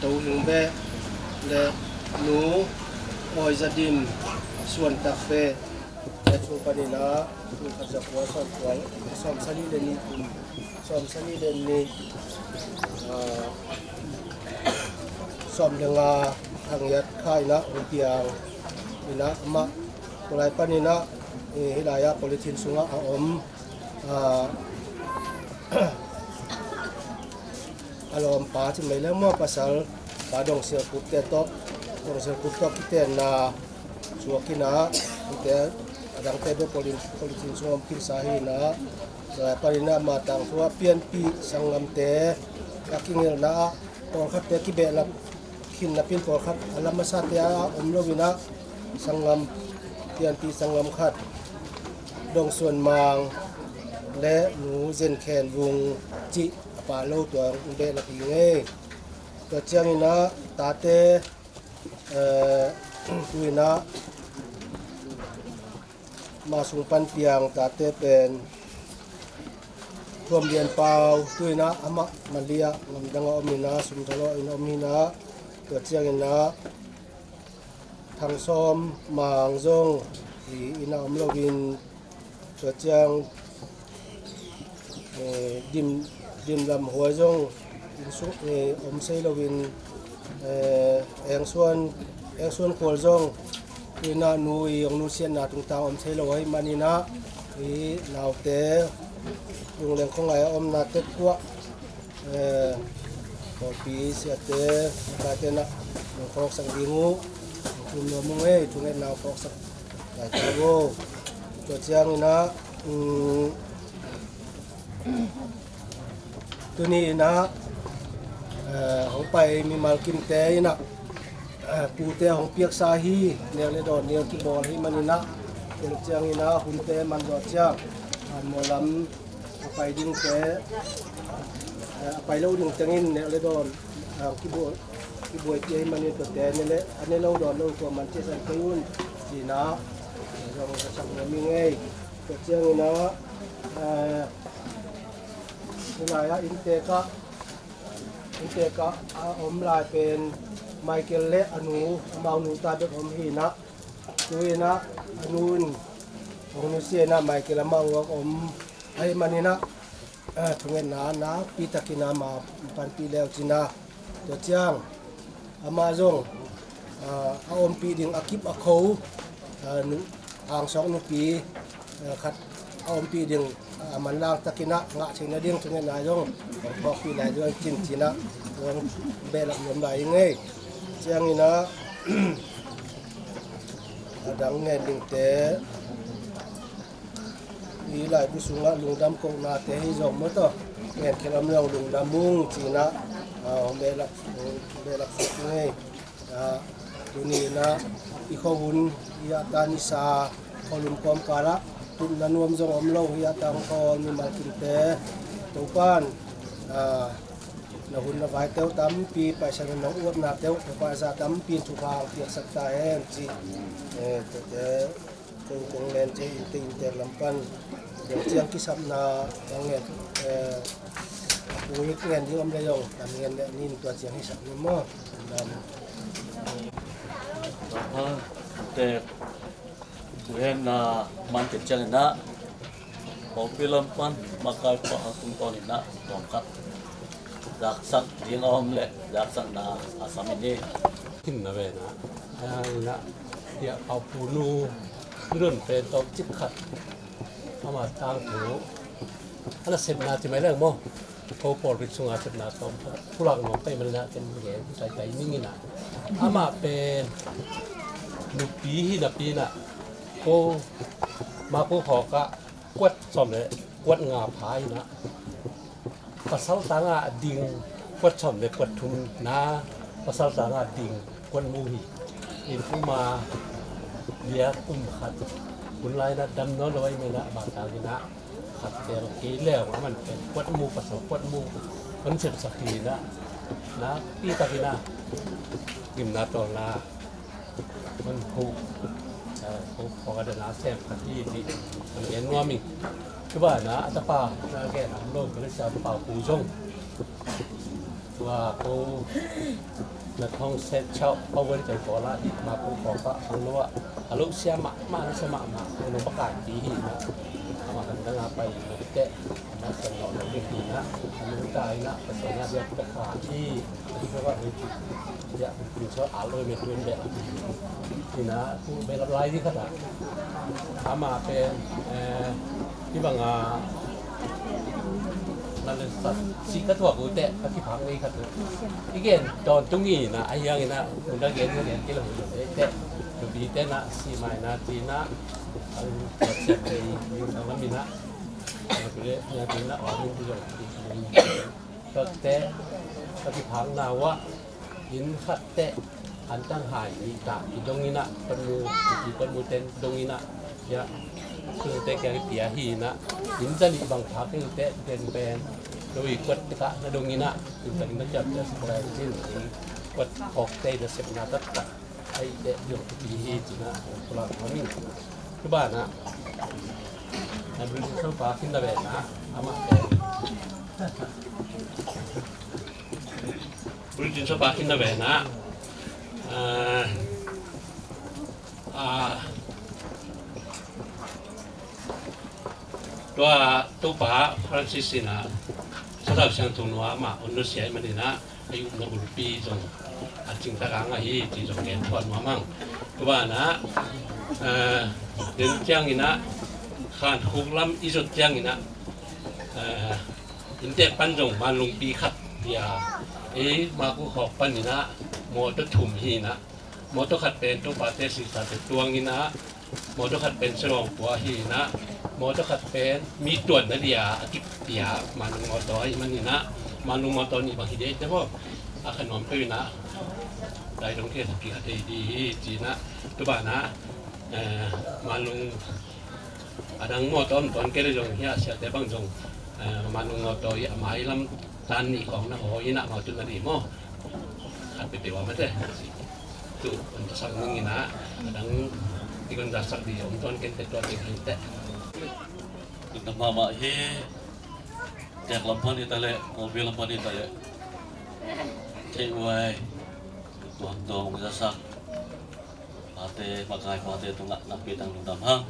To Hing Beh le Nu Awi Za Dim Suan Tak Beh le thu panin ah, thu khat za kua sawm kua, sawm sagih le nih kum, sawm sagih le nih, ah, sawm le nga Thang Yat Khai in ah hong piang in ah, amah tua lai panin ah, eh, hih lai-ah polythene sungah a om, ah, a lawmpa cin mei leng maw, pasal Pa Dong Sial Kup te tawh, Dong Sial Kup tawh kitenna suak in ah, ute a dangte bek poly-, polythene sungah om khinsa hi in ah, tua lai panin ah ama tangthu ah pianpih sanggamte a kingelna ah pawlkhatte kibehlap khin napi-in pawlkhat a lam masate ah om lo in ah, sanggam, pianpih sanggam khat, Dong Suan Mang le Nu Zen Khen Vung cih a pa lo tua hong behlap hi ing ei. Tua ciangin ah tate, eh, tu-in ah ama sung pan piang tate pen Thuam Lian Pau, tu-in ah amah Malaysia gamdang ah om in ah, sum thalawh in om hi in ah, tua ciangin ah Thang Sawm Mang zong hi in ah om lo in, tua ciang, eh, Dim, Dim Lam Huai zong inn sung, eh, om sei lo in, eh, Eng Suan, Eng Suan Khual zong, tu-in ah nu i hong nusiatna tungtang om sei lo ahih manin ah, i naute, Lungleng khuangai a omna Tet Kuah, eh, Pawlpi siate, kaite na, nong khawksak ding uh, nong tum nuam ung ei, thungetna nong khawksak, kaite uh. Tua ciangin ah, um, tuni in ah, eh, hong pai mimal kimte in ah, eh, pute hong piaksa hi, nek le dawn ding kibawl hi manin ah, tua ciangin ah, hunte man zawh ciang, ah, mualam, a pai dingte, eh, a pai lo ding tengin nek le dawn, ah, kibuai, kibuai pia hi manin tuate ne le, a ne lo dawn lo tua man ciahsan kei un, ci-in ah, zong ka sak nuam ing ei. Tua ciangin ah, eh, hih lai-ah inntek ah, inntek ah a om lai pen Michael le a nu, amau nu ta bek om hi-in ah, tu-in ah, a nu in hong nusia-in ah, Michael amah uak om ahih manin ah, eh, thungetna nakpi takin ah ma panpih le uh cin ah, tua ciang amah zong, ah, a ompih ding a kip a kho, ah, nu, angsawk nupi, ah, khat a ompih ding, ah, a manlang takin ah ngah theihna ding thungetna zong hong phawkpih lai ding cin cin ah zong behlap nuam lai ing ei. Ciangin ah, a dang ngen dingte, hih laibu sungah lungdam kohnate hi zong maw tawh, ngen khelh om leng lungdam ung ci-in ah, ah, hong behlap, hong behlap suk ing ei. Ah, tuni in ah i khuahun, hih ah ta nisa khualum kawmkal ah tupna nuam zong om lo, hih ah ta hong khawl mimal kimte, Topa'n, ah, na hun na vaite uh tampi, paisa na nong uapnate uh, Topa, a za tampi in thupha hong piaksak ta hen ci. Eh, tuate, kong, kong ngen thei innte, inntek lam pan, tua ciang kisapna, hong ngen, eh, a pu in ngen ding om le zong, tam ngen le nin tua ciang hisap ni maw. Lam. Tua pa, te, tu hen na man te ciangin ah, pawlpi lam pan, makai pa a tungtawnin ah, tawm khat zaksak ding a om leh, zaksakna a sam in hi. Khin na ve na, a, na, hih a pau pu nu, nu don pen tawm cik khat, ama tangthu, a nasepna ci mai leng maw, ko pawlpi sunga sepna tawm khat, pulak nuam pai man na ken gen, tai tai ning in ah. Amah pen, nupi hi napi in ah, ko, Maku khawk ah, kuat sawm le kuat nga pha in ah, pasal tangah ding kuat sawm le kuat thum na, pasal tangah ding kuat mu hi. Inn puma bia kum khat hun lai na dam nawn lo ahih manin ah, bang tangin ah khat tel kei leu a man pen kuat mu, pasal kuat mu hong sepsak hi in ah, nakpi takin ah gimna tawlna man hu, eh, hu, hu ka dana sem khat hi ti, man gen nuam ing. Tua banah a tapa na gen a lo, ka le sia pa pu zong. Tua ko na thong set chau, pa wen chau ko la, ma pu ko pa ang lo a. A lo sia ma, ma sia ma ma, ko no pa kai ti hi na. Ma kan dang a pai na te, na sen lo lo hi na. A lo kai na, pa sen na dia pa kai ti. Tua kum sawt a lo me tun bel. Ina tu bel lai di khat a. Ama pen, eh, hih bang a, na le sa si ka tuak uh teh, ka kiphak ngei khat uh. I gen tawntung ina, a hiang ina, mun da gen, gen kilo uh teh, tu bi teh na, si mai na, ti na, a lu, a siat ni, ni sa lam ina. Na tu le, na tu na, a lu, tu le, ti, ti. Tuate, ka kiphakna uh ah, inn khatte, antang hai nih ta, i dong in ah, kuat mu, i kuat mu ten dong in ah, ya, kuat mu te kia pia hi in ah, inn za nih bang phak in te, ten pen, lo i kuat te ka na dong in ah, inn za nih na kia pia sa kuat in, kuat khawk te na sepna taktak. Ai, te, yo, pi hi, ci na, pulang kami. Cuba na. Na, beri sa pa kin na be na, ama te. Beri sa pa kin na be na. Ah, ah. Tua Topa Francis in ah, Sathau Siangtho nuam ah, hong nusia ahih manin ah, ei upna bulpi zong a cingtak a ngah hi, ci zong gen thuah nuam ing. Tua banah, eh, den ciangin ah, Khan Khuk lam i zot ciangin ah, eh, inntek pan zong Manlungpi khat, bia, Ei Maku khawk panin ah mawtaw thum hi in ah, mawtaw khat pen Topate sisate tuang in ah, mawtaw khat pen Selawng pua hi in ah, mawtaw khat pen mi tuanna dia a kipia Manlung mawtaw ahih manin ah, Manlung mawtaw nih bang hi ding te maw, a kha nuam peuh in ah, dai dong thei, a thei ding hi ci in ah, tu banah, eh, Manlung a dang mawtaw om tuan kei le zong hi a, siate bang zong, eh, Manlung mawtaw i a mai lam tan nih khawng na haw in ah, mau tun na di maw. Khat peuhpeuh a mate. Tu, on ta sak ning in ah, a dang i gon za sak di om tuan ken te tua te kan te. Tun ta mahmah hi, tek lam pan hi ta le, kawlpi lam pan hi ta le. Thei uai, tuang tuang za sak. Pate, makai pate tungah nakpi tang lungdam hang.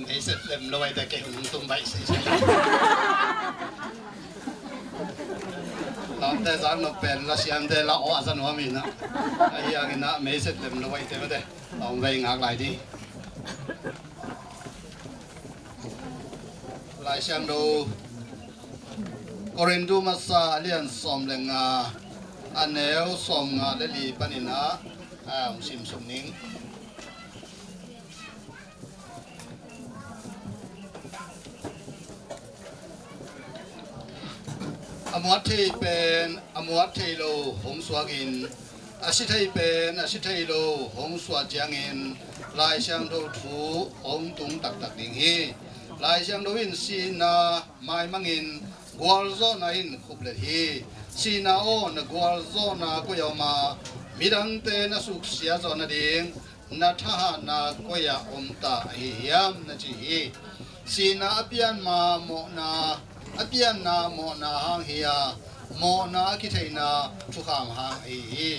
Meiset lem lo ai te kei hong tung baih sei sei. Lawmte zak nop pen la siamte la aw a za nuam in ah. Ahi hangin ah meiset lem lo ai te mate. Lawm vei ngak lai ding. Lai Siangtho Korintu masa a lian sawm le nga, a neu sawm nga le li panin ah, a hong sim suk ning. A muat thei pen a muat thei lo hong suakin, a si thei pen a si thei lo hong suah ciangin Lai Siangtho thu hong tung taktak ding hi. Lai Siangtho in sihna maimangin gualzawhna in khuplet hi. Sihna aw, na gualzawhna koi-ah om a, midangte na suksia zawh nading na thahatna koi-ah om ta ahi hiam, na ci hi. Sihna a pian ma mawhna, a pianna mawhna hang hi a, mawhna a kitheihna thukham hang ahi hi.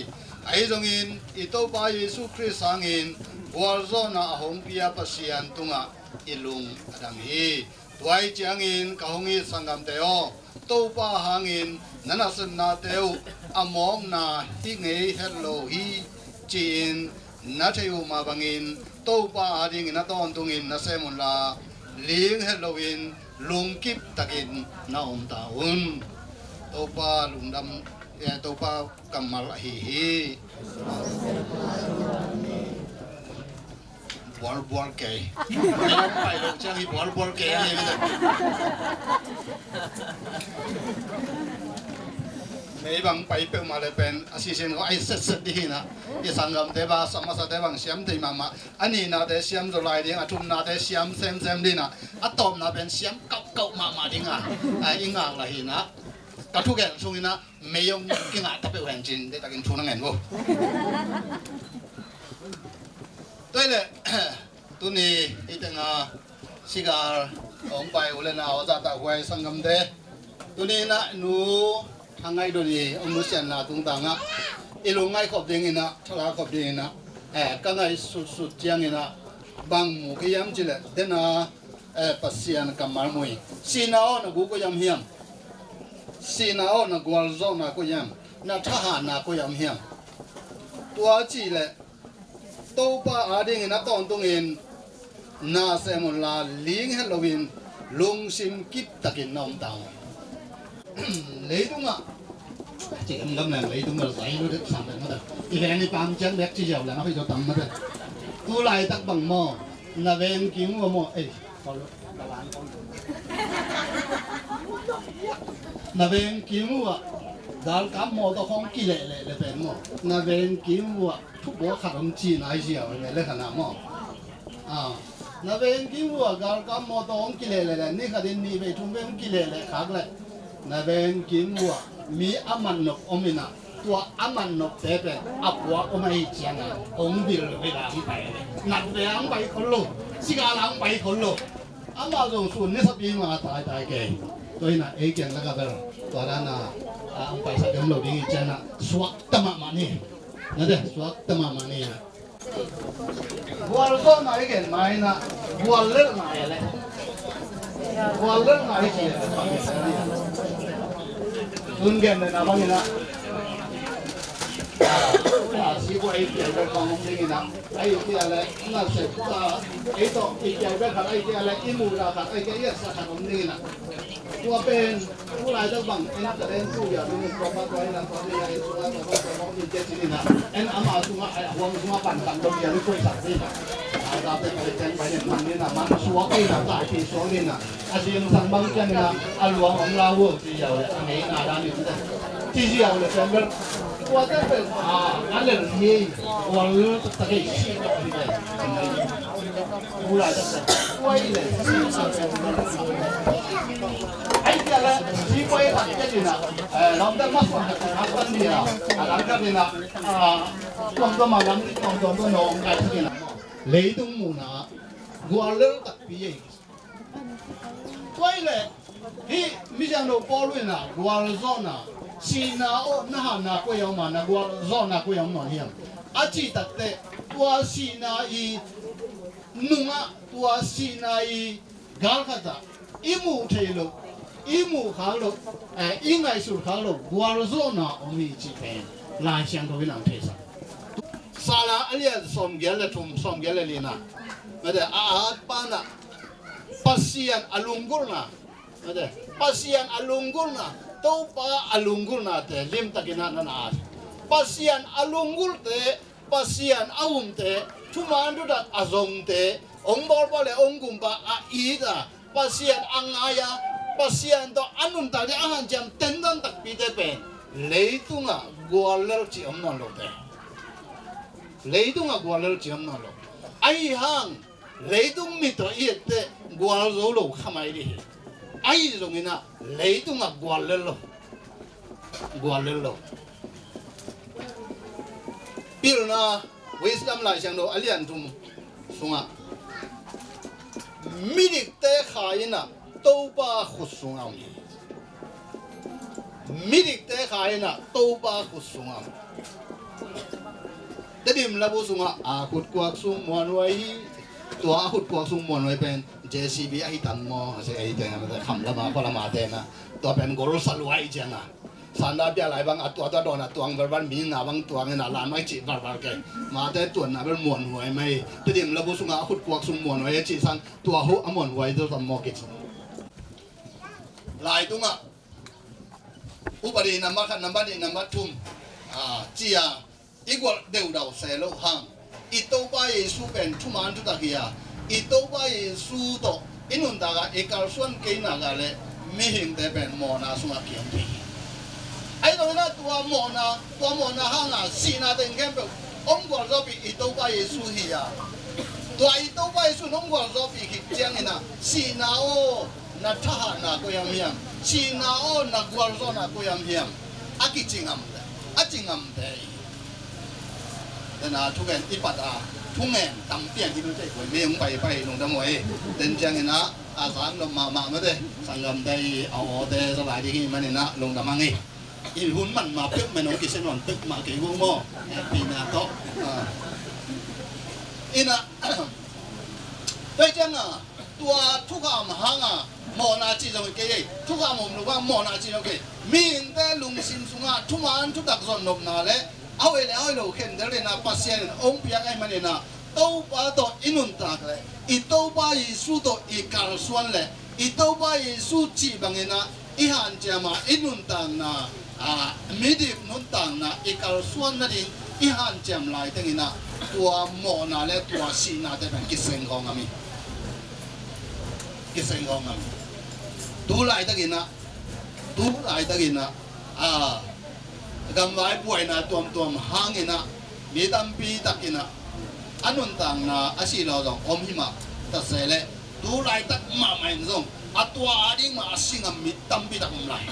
Ahi zongin i Topa Jesu Khrist hangin gualzawhna a hong pia Pasian tungah i lung a dang hi. Tua ahih ciangin ka hong it sanggamte aw, Topa hangin na nasepnate uh a mawkna hi ngei het lo hi, ci-in na theih uh mah bangin Topa adingin a tawntungin na sem unla, ling het loin lungkip takin na om ta un. Topa lungdam, eh, Topa kammal ahi hi. Bualbual kei. Mei bang pai lo ciang hi bualbual kei a hi. Mei bang pai peuhmah le pen a sisin ko ai setset dih hi na. I sanggamte bang, a masate bang siam thei mahmah. A nihnate siam zaw lai ding, a thumnate siam semsem dih na. A tawpna pen siam kauhkauh mahmah ding a, a i ngak lah hi na. Ka thugen sungin a mei hong kingah ta peuh hen cin deihtakin thu na ngen vo. Tua hi leh tuni i tenga sigal hong pai u le nau a zahtakhuai sanggamte, tuni in a nu Thang Ngaih Don i hong nusiatna tungtangah i lungngaih khop dingin a, thala khop dingin a, eh, ka ngaih sutsut ciangin a bang mu ka hiam cih leh, den a, eh, Pasian kammal mu hi. Sihna aw, na gu koi-ah om hiam? Sihna aw, na gualzawhna koi-ah om? Na thahatna koi-ah om hiam? Tua cih leh Topa adingin a tawntungin na sem unla, ling het loin lungsim kiptakin na om ta un. Leitungah, ci em gam leng leitung bel zai lo dek sang dek mah ta. I veng i pam ciang bek ci ziau leng a hoih zaw tam mah ta. Tu laitak bang maw, na veng kim uh a maw, ei, na veng kim uh ah galkap mawtaw khawng kilehleh le pen maw, na veng kim uh ah thubawl khat hong ci nai ziau le le khan a maw. A, na veng kim uh ah galkap mawtaw hong kilehleh le, ni khatin nih vei thum vei hong kilehleh khak leh, na veng kim uh ah mi a matnop om in a, tua a matnopte pen a puak om ahih ciangin hong bil lo hi la hong pai le, nat ve hong pai khol lo, sigal hong pai khol lo. Amah zong sun nisapi mah taitai kei. Tua hi na ei kiang lak ah bel tua dan a, a, hong paisak om lo ding i ciangin a suakta mahmah ni. Na de, suakta mahmah ni. Gualzawhna i gen ma in a, guallelhna e le. Guallelhna i ci e le. Tun gen le na bang in a, a, si bua ei pial bel bang hong ding in a. Ahih kei leh nasep ta, ei tawh i kiai bek khat ahih kei leh i muhdah khat ahih kei leh i etsak khat om ding in a. Tua pen, tu laitak bang en ka den tu ya, tu ni tua pa tua ina tua ni na en tua tua tua tua ni te ci ni na, en ama tua ai huang tua pan tak tua ya ni tua sa ni na. Ai ta te pai ten pai ni man ni na, man suak ni na, ta pi suak ni na. A sing sang bang kian ni na, a luang ong la wo ci ya le, a ngei na da ni te. Ci ci ya le pen ber. Tua te pen, a, a le ni, tua le ta ke ci ni na. Leitung muhna guallel takpi ei. Tua i le, hih misiangtho Paul in ah gualzawhna, sihna aw na hatna koi a om a, na gualzawhna koi a om nawn hiam? A cih takteh tua sihna i nungah, tua sihna i galkhat ah i muh theih loh, i muh khak loh, eh, i ngaihsut khak loh gualzawhna om hi cih pen Lai Siangtho in ah hong theisak. Salah a lian sawmgiat le thum, sawmgiat le lina, mate, a at pan ah Pasian a lunggulhna, mate, Pasian a lunggulhna, Topa a lunggulhnate limtakin ah na na at. Pasian a lunggulhte, Pasian a umte, thuman thutak a zongte, hong bawlpa le hong gumpa a it a, Pasian a ngai a, Pasian tawh a nuntakte a hanciam tenden takpite pen leitungah guallel cih om nawn lote. Leitungah guallel cih om nawn lo. Ahi hang leitung mit tawh i etteh gualzo lo kha mai dih hi. Ahi zongin ah leitungah guallel lo. Guallel lo. Pilna Wisdom Lai Siangtho a lian thum sungah midikte kha in ah Topa khut sungah om hi. Midikte kha in ah Topa khut sungah om. Tedim labu sungah a khutkuak sung muanhuai hi. Tua a khutkuak sung muanhuai pen J C B ahi tan maw, a si ahi teng a, kham lama khua lama tena. Tua pen gol saluai cianga. Sanda bia lai bang a tua tua dawn a tuang verval mi na bang tuang ina lan mai cih verval ke. Mate tuanna bel muanhuai mai. Tedim labu sungah a khutkuak sung muanhuai a cih sang tua hu a muanhuai tua tam maw kici. Lai tungah upadi nambat khat, nambat nih, nambat thum, a, cia i gualh deudau se lo hang i Topa Jesu pen thuman thutak hi a, i Topa Jesu tawh i nuntak a i kalsuan kei nak a le mihingte pen mawhna sungah kiom thei hi. Ahi zongin ah tua mawhna, tua mawhna hanga sihna teng khempeuh hong gualzawhpih i Topa Jesu hi a, tua i Topa Jesu in hong gualzawhpih khit ciangin ah sihna aw na thahatna koi am hiam? Sihna aw na gualzawhna koi am hiam? A kici ngamte, a ci ngamte hi. Tena thugen i pat a, thugen tampian hi lute koi me hong pai pai lungdam aw hi. Ten ciangin ah a sang lom mahmah mate, sanggamte hi, a awte sa lai ding hi manin ah lungdam hang hi. I hun man ma pek men hong kisen wan pek ma kei gung maw. Pina tawh. Ina tua ciang a tua thukham hanga mawhna ci zong kei ei, thukham om lo bang mawhna ci zong kei. Mihingte lungsim sungah thuman thutak zon nopna le a hoih le a hoih lo khentel dena Pasian in hong piak ahi manina Topa tawh i nuntak le i Topa Jesu tawh i kalsuan le i Topa Jesu cih bangina i hanciama i nuntakna, a, midip nuntakna i kalsuan nading i hanciam laitengina tua mawhna le tua sihnate pen kiseng khawng ami. Kiseng khawng ami. Tu laitakina, tu laitakina, a, gamvai buaina tuamtuam hangina mi tampi takina a nuntakna a silaw zong om himah tasele tu laitak mahmah in zong a tua ading mah a singam mi tampi tak om lai.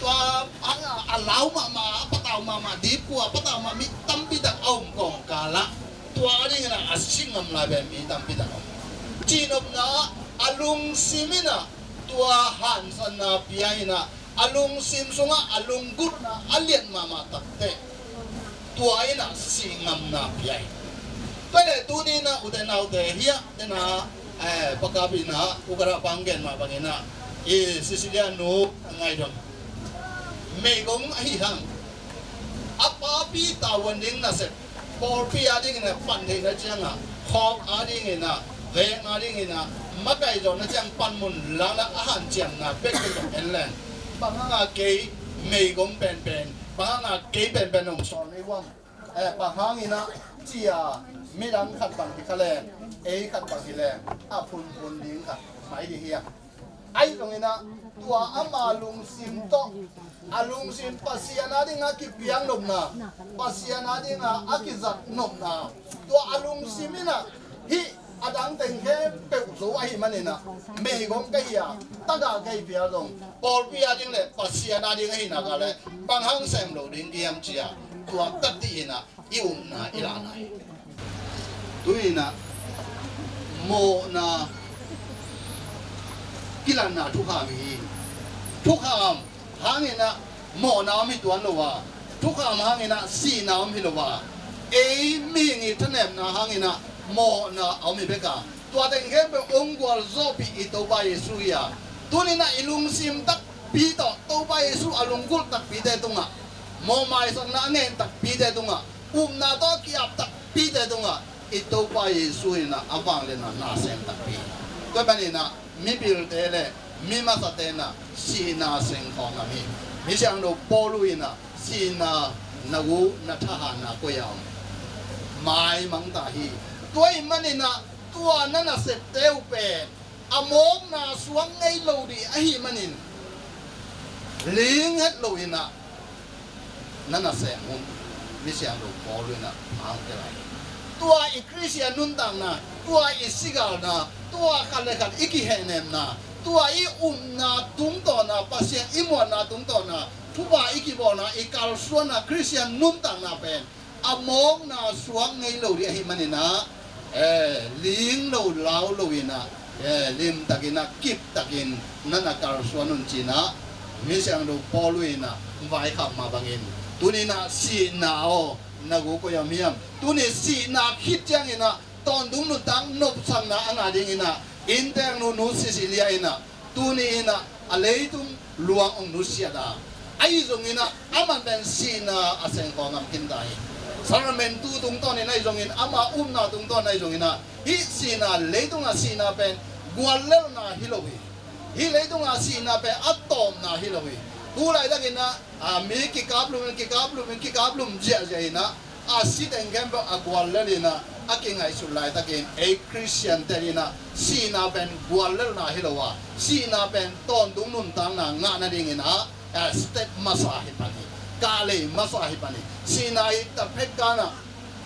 Tua a, a lau mahmah, a patau mahmah, dipkua a patau mah mi tampi tak a om kawmkalah tua adingin a singam lai pen mi tampi tak om. Cihnopna a lungsim in a tua hansanna pia in a a lungsim sungah a lunggulhna a lian mahmah takteh tua in a sih ngamna pia hi. Tua le tuni in a ute naute hiah tena, eh, pakapina ukara panggen mah bangin a i Sisilia nu ngaidam meigong ahi hang a papi tavuan ding nasep pawlpi adingin a pan theihna cianga khawk adingin a veng adingin a makaih zawhna ciang panmun lakna a hanciamna bek bek zong en leng, bang hanga kei meigong penpen, bang hanga kei penpen hong sawl nei uam? Eh, bang hangin ah cia midang khat bang hi kha leng, ei khat bang hi leng a phunphun ding khat mai ding hi a. Ahi zongin ah tua ama lungsim tawh, a lungsim Pasian a dinga kipiak nopna, Pasian a dinga a kizat nopna, tua a lungsim in ah hih a dang teng khempeuh zo ahih manin ah, meigong ka hi a, tagah ka hi phial zong, pawlpi a ding le Pasian a ding ahih nak leh bang hang sem lo ding hiam ci-a, tua ka ti in ah i upna i lahna hi. Tu-in ah mawhna kilanna thukham hi. Thukham hangin ah mawhna om hi tuan lo a, thukham hangin ah sihna om hi lo a, ei mihing i thanemna hangin ah mawhna a om hi bek a, tua teng khempeuh hong gualzawhpih i Topa Jesu hi a, tuni-in ah i lungsim takpi tawh Topa Jesu a lunggulh takpite tungah, mawhmaisakna a ngen takpite tungah, upna tawh a ki-ap takpite tungah i Topa Jesu in ah a vangliatna na sem takpi. Tua ahih manin ah mipilte le mi masate in ah sihna seng khawng ngam hi. Misiangtho Paul in ah sihna na gu na thahatna koi-ah om? Maimang ta hi. Tua ahih manin ah tua na nasepte uh pen a mawkna suak ngei lo ding ahih manin, ling het lo-in ah na nasem un, misiangtho Paul in ah hong tel lai. Tua i Khristian nuntakna, tua i sigalna, tua khat le khat i kihehnemna, tua i upna tungtawna, Pasian i muanna tungtawna, thupha i kibawlna, i kalsuanna, Khristian nuntakna pen a mawkna suak ngei lo ding ahih manin ah, eh, ling lo lau lo-in ah, eh, limtakin ah, kiptakin na na kalsuan un ci-in ah, misiangtho Paul in ah vaikhak mah bangin, tuni-in ah sihna aw na gu koi-ah om hiam? Tuni sihna khit ciangin ah tawntungnu tang nopsakna a ngah dingin ah, innteeknu Nu Cecilia in ah, tuni-in ah a leitung luang hong nusiat a, ahi zongin ah aman pen sihna a seng khawng ngam khin ta hi. Sacrament tu tungtawnin ahi zongin, ama upna tungtawn ahi zongin ah, hih sihna, leitungah sihna pen guallelhna hi lo hi. Hih leitungah sihna pen a tawpna hi lo hi. Tu laitakin ah, a, mi kikaplum, kikaplum, kikaplum ziahziah in ah, a si teng khempeuh a guallel in ah, a kingaihsut laitakin ei Khristiante in ah sihna pen guallelhna hi lo a, sihna pen tawntung nuntakna ngah nadingin ah, a, step masa hi pan hi. Kahlei masa hi pan hi. Sihna hi ta phet kan ah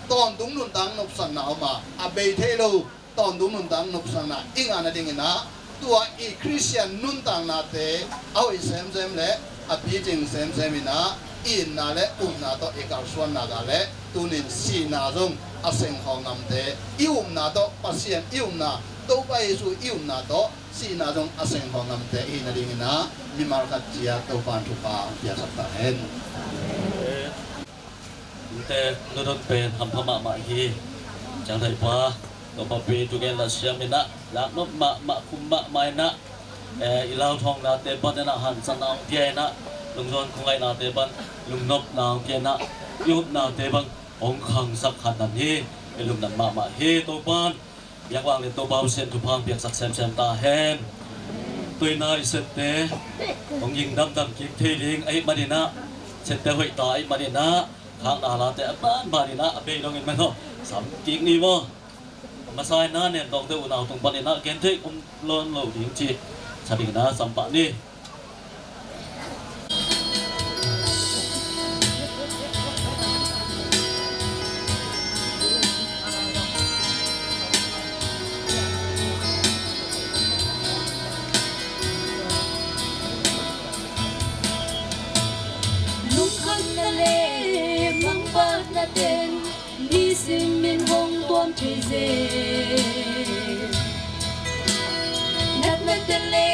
tawntung nuntak nopsakna om a, a bei thei lo tawntung nuntak nopsakna i ngah nadingin ah, tua i Khristian nuntaknate a hoih semsem le a picing semsem in ah, i itna le upna tawh i kalsuanna gah le, tunin sihna zong a seng khawng ngamte, i upna tawh, Pasian i upna, Topa Jesu i upna tawh sihna zong a seng khawng ngamte i hih nadingin ah, mimal khat ciat Topa'n thupha hong piaksak ta hen. Innteek nu dot pen hampha mahmah hi. Ciangthaihpa, Topa pi tu gen la siam in ah, laknop mahmah, khum mahmah in ah, eh, i lauthawng nate pan in ah hanciamna hong pia in ah, lungzuan khuangaih nate pan lungnop na hong pia in ah, i upnate bang hong khangsak khan nan hi. I lungdam mahmah hi. Topa'n biak vang le Topa Pasian thupha hong piaksak semsem ta hen. Tuina i sette hong ging damdam kik thei ding ahih manin ah, sette hoih ta ahih manin ah, khakna late a banban in ah, a bei dongin mah tawh sam kik ni maw. Masa in ah, nentawngte unau tung panin ah gentheih om nawn lo ding cih sa dingin ah sam pah ni. Lungkhamna le mangpatna teng nisim in hong tuam thei zel. Natna te le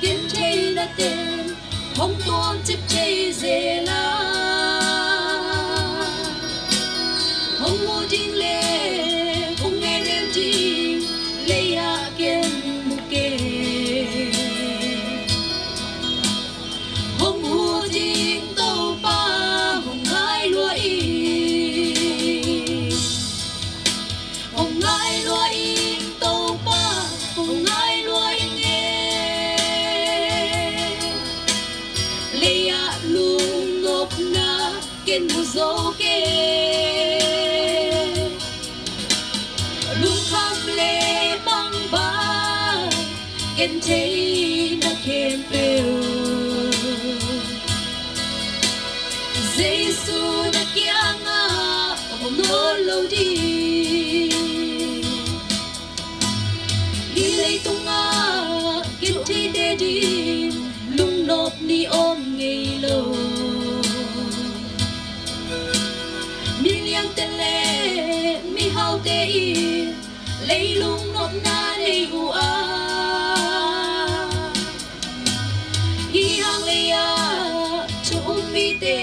gentheihna teng hong tuam cip thei zel a, hong mu ding le hong ngen ding lei-ah ken mu kei. Hong mu ding Topa hong ngai lua ing. Hong ngai lua ing Topa, hong Mu zo kei, lungkham le mangbang, gentheihna khempeuh Jesu na kiangah om nawn lo ding. Hih leitungah gentheite ding lungnop ni om ngei lo. Miliante le mihaute in leilung nopna nei uh a, hih hang lei-ah thu um mite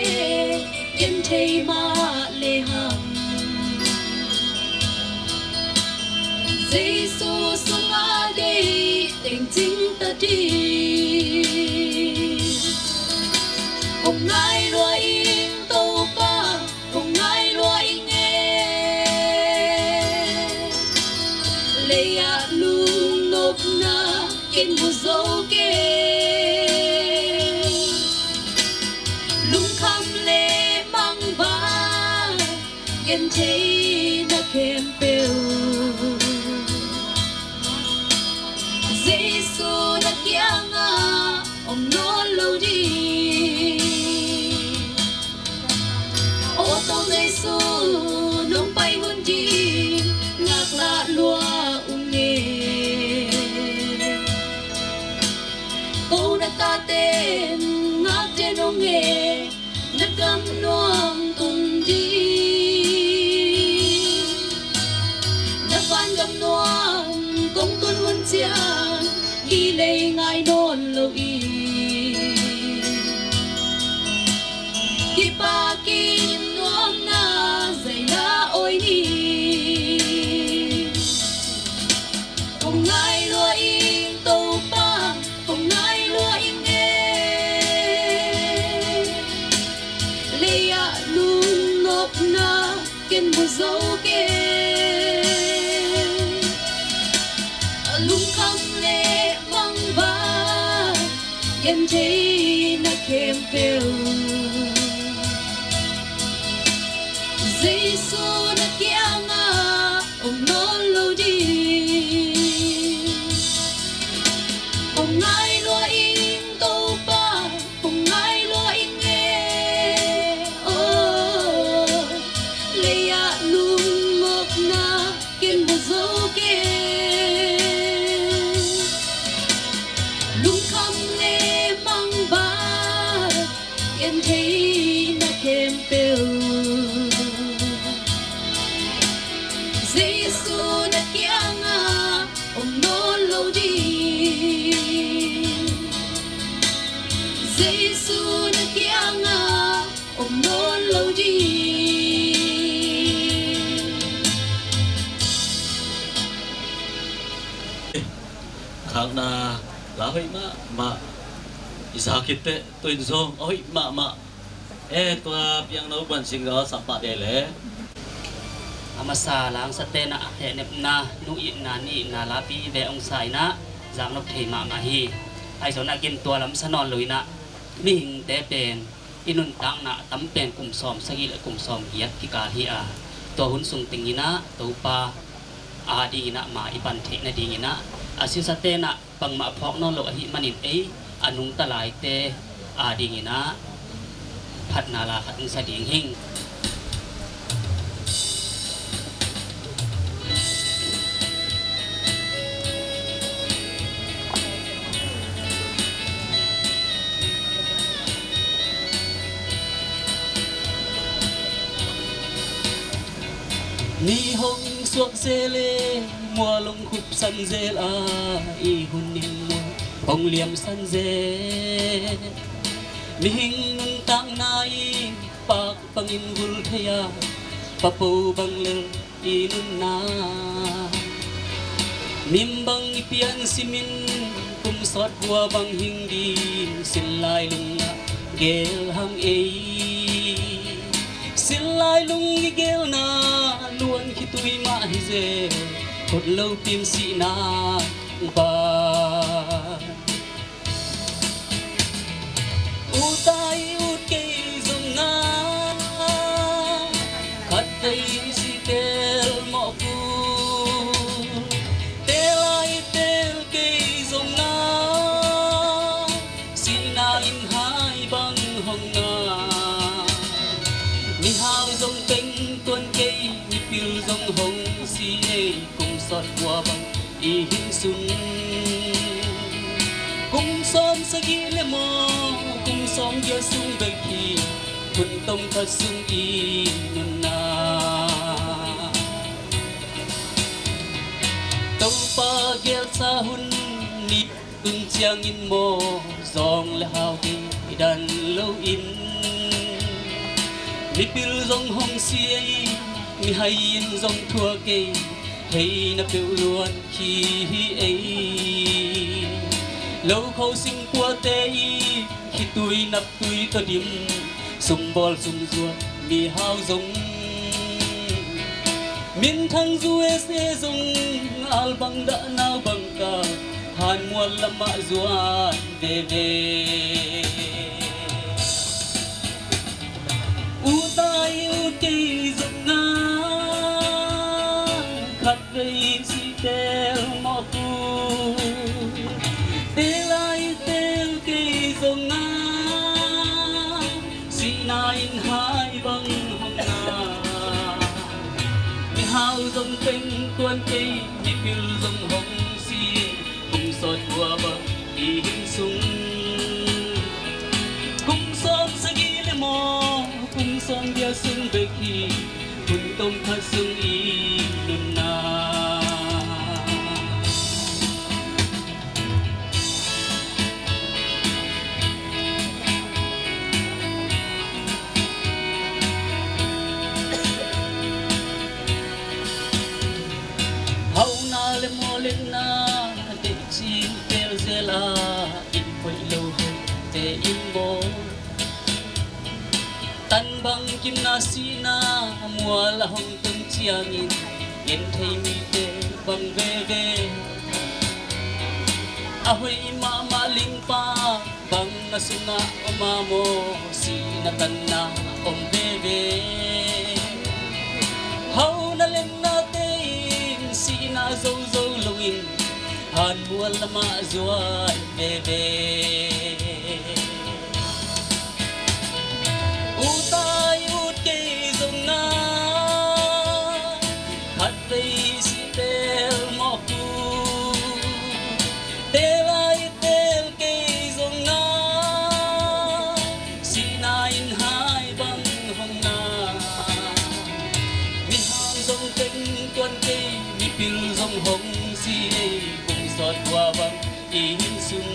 genthei mah lehang, Jesu sungah deih teng cing ta ding. Hong ngai lua ing Topa, hong ngai lua ing e. Lei-ah lungnopna ken mu zo kei, lungkham le mangbang, gentheihna khempeuh Jesu na kiangah om nawn lo ding. Aw Topa Jesu, nong pai hun ding ngaklah lua ung e. Ko na taten ngakte nong e, na gam nuam tun ding. Na vangam nuam kong tun hun ciang, hih lei ngai nawn lo ing. Kipakin nuamna zaina awi ni. Kong ngai lua ing Topa, kong ngai lua ing e. Lei-ah lungnopna ken mu zo kei, lungkham le mangbang, gentheihna khempeuh Jesu na kiangah om nawn lo ding. Kong ngai lua ing Topa, kong ngai lua ing e. Aw, lei-ah lungnopna ken mu zo kei, lungkham le mangbang, gentheihna khempeuh Jesu na kiangah om nawn lo ding. Jesu na kiangah om nawn lo ding. Khakna la hoih mahmah. I sa khit teh tu in zong a hoih mahmah. E, tua piangno buan singga sampah te le a masa langsate na hehnepna, nu itna, ni itna lapi ve ong sa inah zaknop thei mahmah hi. Ahi zongin a gin tua lam sa nawn lo inah mihingte pen i nuntakna a tam pen kum sawm sagih le kum sawm giat kikal hi a, tua hun sung teng inah Topa a ding inah ma i pan theih nading inah a sinsate inah bangmah phawk nawn lo ahih manin ei a nungta laite a ding inah phatna la khat hong sa ding hing. Ni hong suak zel e, mual hong khupsan zel a, i hun in mual hong liamsan zel. Mihing nuntakna i pak bangin vul thei a, papo bang lel i nunna. Mim bang i pian simin kum sawt kua bang hing ding, sil lai lungah gel hang ei. Sil lai lung i gelna luan khitui mah hi zel, khut lo pin sihna bang. Ut a i ut kei zong a, Ei si tel mawh ku, tel ai tel kei zong na, sihna in hai bang hong na. Mihau zong teng tuan kei, mipil zong hong si ei, kum sawt kua bang i hin sung. Kum sawm sagih le maw, kum sawm giat sung bek hi, hun tom khat sung i nunna. Topa gelsa hun nih tun ciangin maw, zawng le hau kei dan lo in, mipil zong hong si ei, mihai in zong thua kei, hei na peuh luan khi hi ei. Lo kho singpuate i khitui naptui tawh dim, sumbawl sumzuak mihau zong, minthang zu ese zong, al bang dah nau bang ka, hanmual lamah zuan veve. Ut ai ut kei zong na, khat vei si tel mawh ku, tel ai tel kei zong na, sihna in hai bang hong na. Mihau zong teng tuan kei, mipil zong hong si, kum sawt kua bang i hin sung. Kum sawm sagih le maw, kum sawm giat sung bek hi, hun tom khat sung i nunna. Hauhna le mawhletna, deihcin pelzel ah, in hoih lo hoihte in maw, tan bang kimna sihna, mual a hong tun ciangin, genthei mite bang veve. A hoih mahmah lingpa bang na sungah om a maw, sihna tanna om veve. Hauhna lemnate in sihna zozo loin, hanmual lamah zuan veve. Ut ai ut kei zong na, khat vei si tel mawh ku, tel ai tel kei zong na, sihna in hai bang hong na. Mihau zong teng tuan kei, mipil zong hong si ei, kum sawt kua bang i hin sung.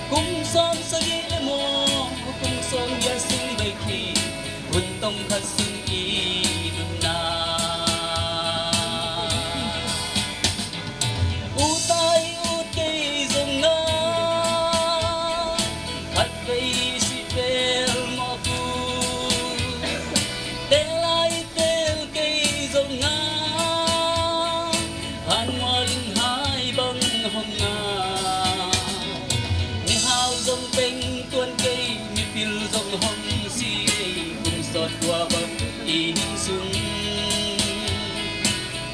Kum sawm sagih le maw, kum sawm giat sung bek hi, hun tom khat sung i nunna. Ut ai ut kei zong na, khat vei si tel mawh ku, tel ai tel kei zong na, hanmual in hai bang hong na. Mihau zong teng tuan kei, mipil zong hong si ei, kum sawt kua bang i hin sung.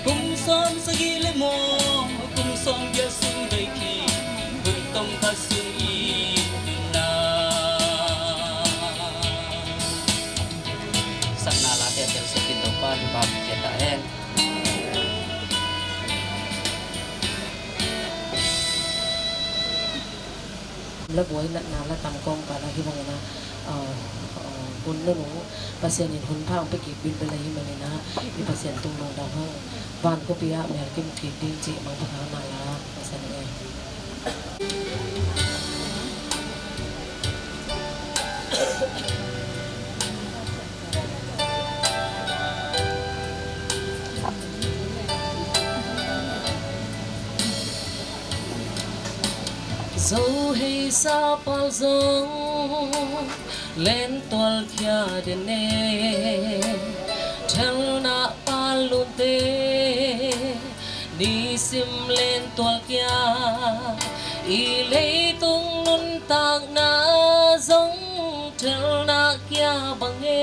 Kum sawm sagih le maw, kum sawm giat sung bek hi, hun tom khat sung i nunna. Sakna late a telsiam in Topa in hong pia ta hen. La buai natna la tam kawngkal ah hih bangin ah, ah, ah, hun nunung Pasian in hun pha hong pia kik bilbel ahih manin ah, i Pasian tung lungdam hang. Van khuapi ah mel kim kik ding cih mangpha hang na la. Pasian in Zo hei sa pal zong lentual khia den e, thelna pal lunte nisim lentual kia, i leitung nuntakna zong thelna kia bang e.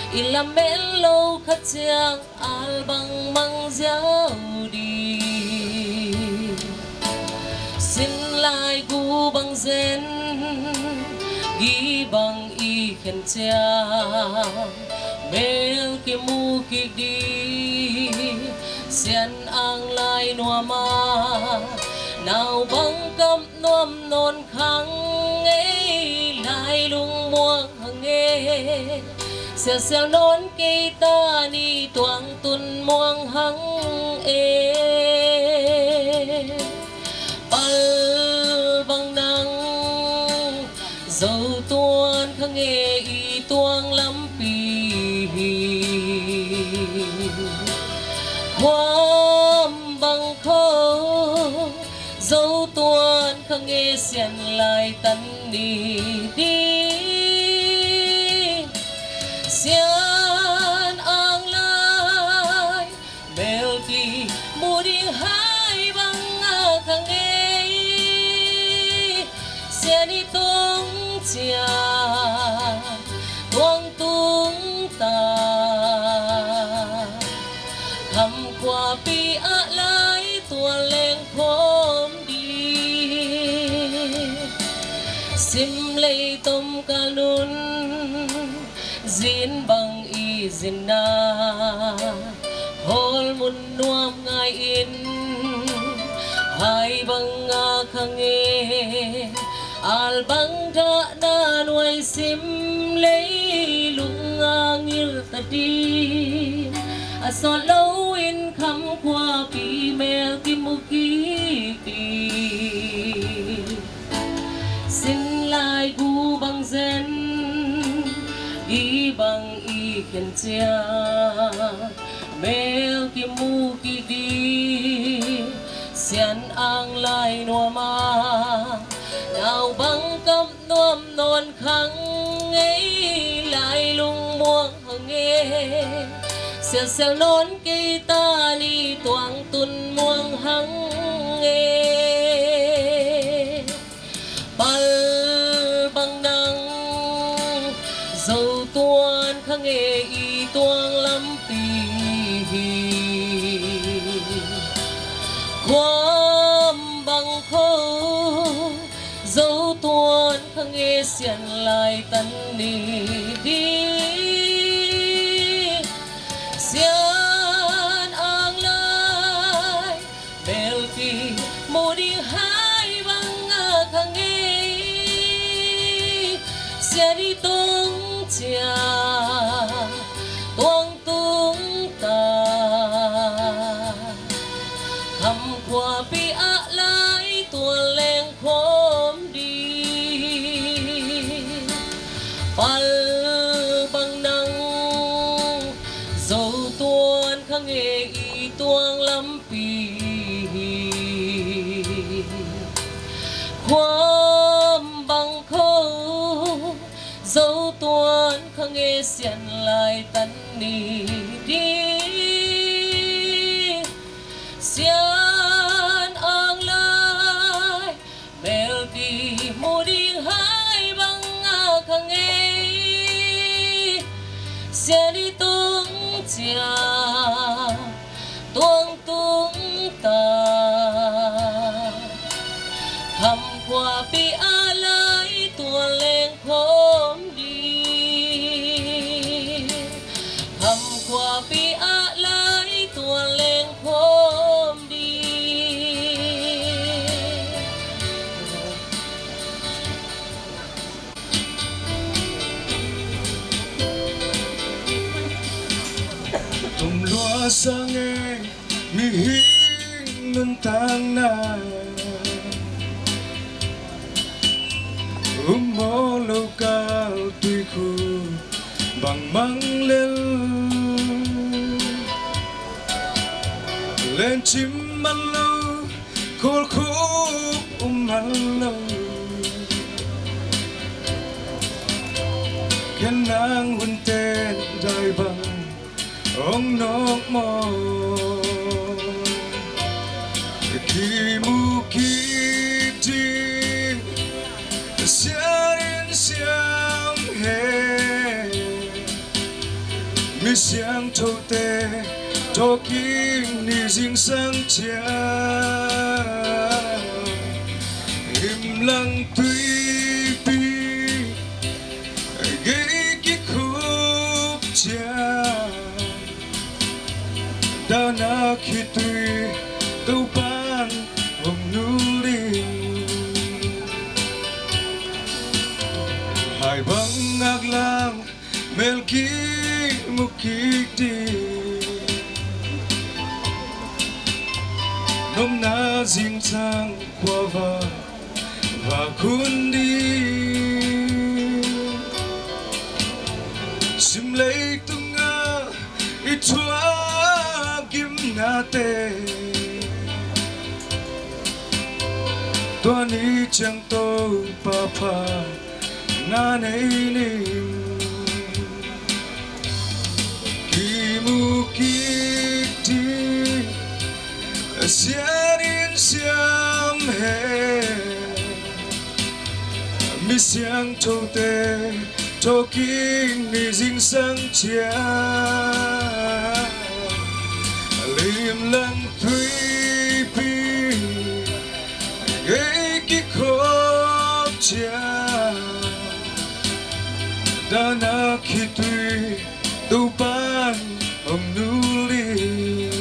I lamen lo khat ciang al bang mang ziau ding. Sin lai gu bang zen, gi bang i khen ciang mel kimu kik ding. Sian ang lai nuam a, nau bang kap nuam nawn khang ei, lai lungmuang hang e. Siasial nawn kei ta ni, tuang tun muang hang e. Pal bang nang Zo tuan kha nge i tuang lampi hi. Khuam bang kho Zo tuan kha nge Sian lai tan ni ding. Sian ang lai melpi mu ding hai bang a kha ngei. Sian i tung cia tuang tung ta, kham khuapi ah lai tuan leng khawm ding. Sim lei tom ka nun, zin bang i zin na, hawl mun nuam ngai in, hai bang a kha nge. Al bang dah na nuai sim, lei lung a ngil ta ding. A sawt lo in kham khuapi mel kimu kik ding. Sin lai gu bang zen, i bang i khen cia, mel kimu kik ding. Sian ang lai nuam a, nau bang kap nuam nawn khang ei, lai lung muang hang e. Siasial nawn kei ta ni, tuang tun muang hang e. Pal bang nang Zo tuan kha nge i tuang lampi hi. Khuam bang kho Zo tuan kha nge Sian lai tan ni ding. Sian ang lai melpi mu ding hai bang a kha ngei. Sian i tung cia tuang tung ta, kham khuapi ah lai tuan leng khawm ding. Pal bang nang Zo tuan kha nge i tuang lampi hi. Khuam bang kho Zo tuan kha nge Sian lai tan ni ding. Sian ang lai melpi mu ding hai bang a kha ngei. Sian i tung cia tuang tung ta, kham khuapi ah lai tuan leng khawm ding. Kham khuapi ah lai tuan leng khawm ding. Tum lua sang e mihing nuntakna, um maw lo kal tuikhuk bang mang lel. Lencim man lo, khualkhuk um man lo. Khen nang hun ten dai bang ong nawk maw? Kimu kik ding, Sian in siam hen. Siangthote thawhkik ni zingsang ciang, limlang tuipi gei kikhup ciang, dahna khitui Topan hong nul ding. Hai bang ngaklang mel kimu kik ding, nopna zingsang khua va vak hun ding. Simleitungah i thuak gimnate, tua ni ciang Topa pha na nei ning. Kimu kik ding, sian in siam hen, mi siangthote thawhkik ni zingsang ciang, limlang tuipi gei kikhup ciang, dahna khitui Topan hong nul ding.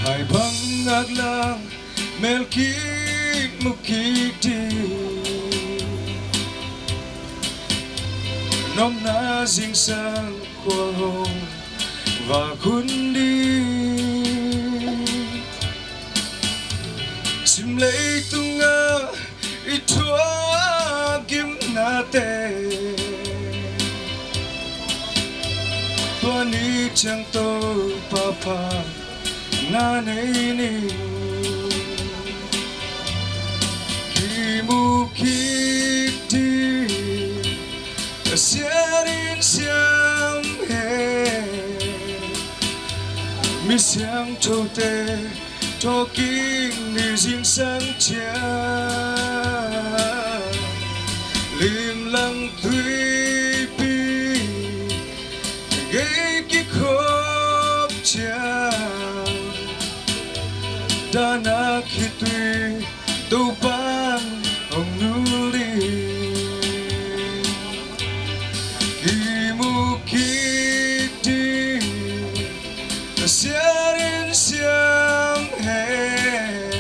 Hai bang ngaklang mel kimu kik ding, nopna zingsang khua hong vak hun ding. Simleitungah i thuak gimnate, tua ni ciang Topa pha na nei ning. Kimu kik ding, sian in siam hen, mi siangthote thawhkik ni zingsang ciang, limlang tuipi gei kikhup ciang, dahna khitui Topan hong nul ding. Kimu kik ding, sian in siam hen,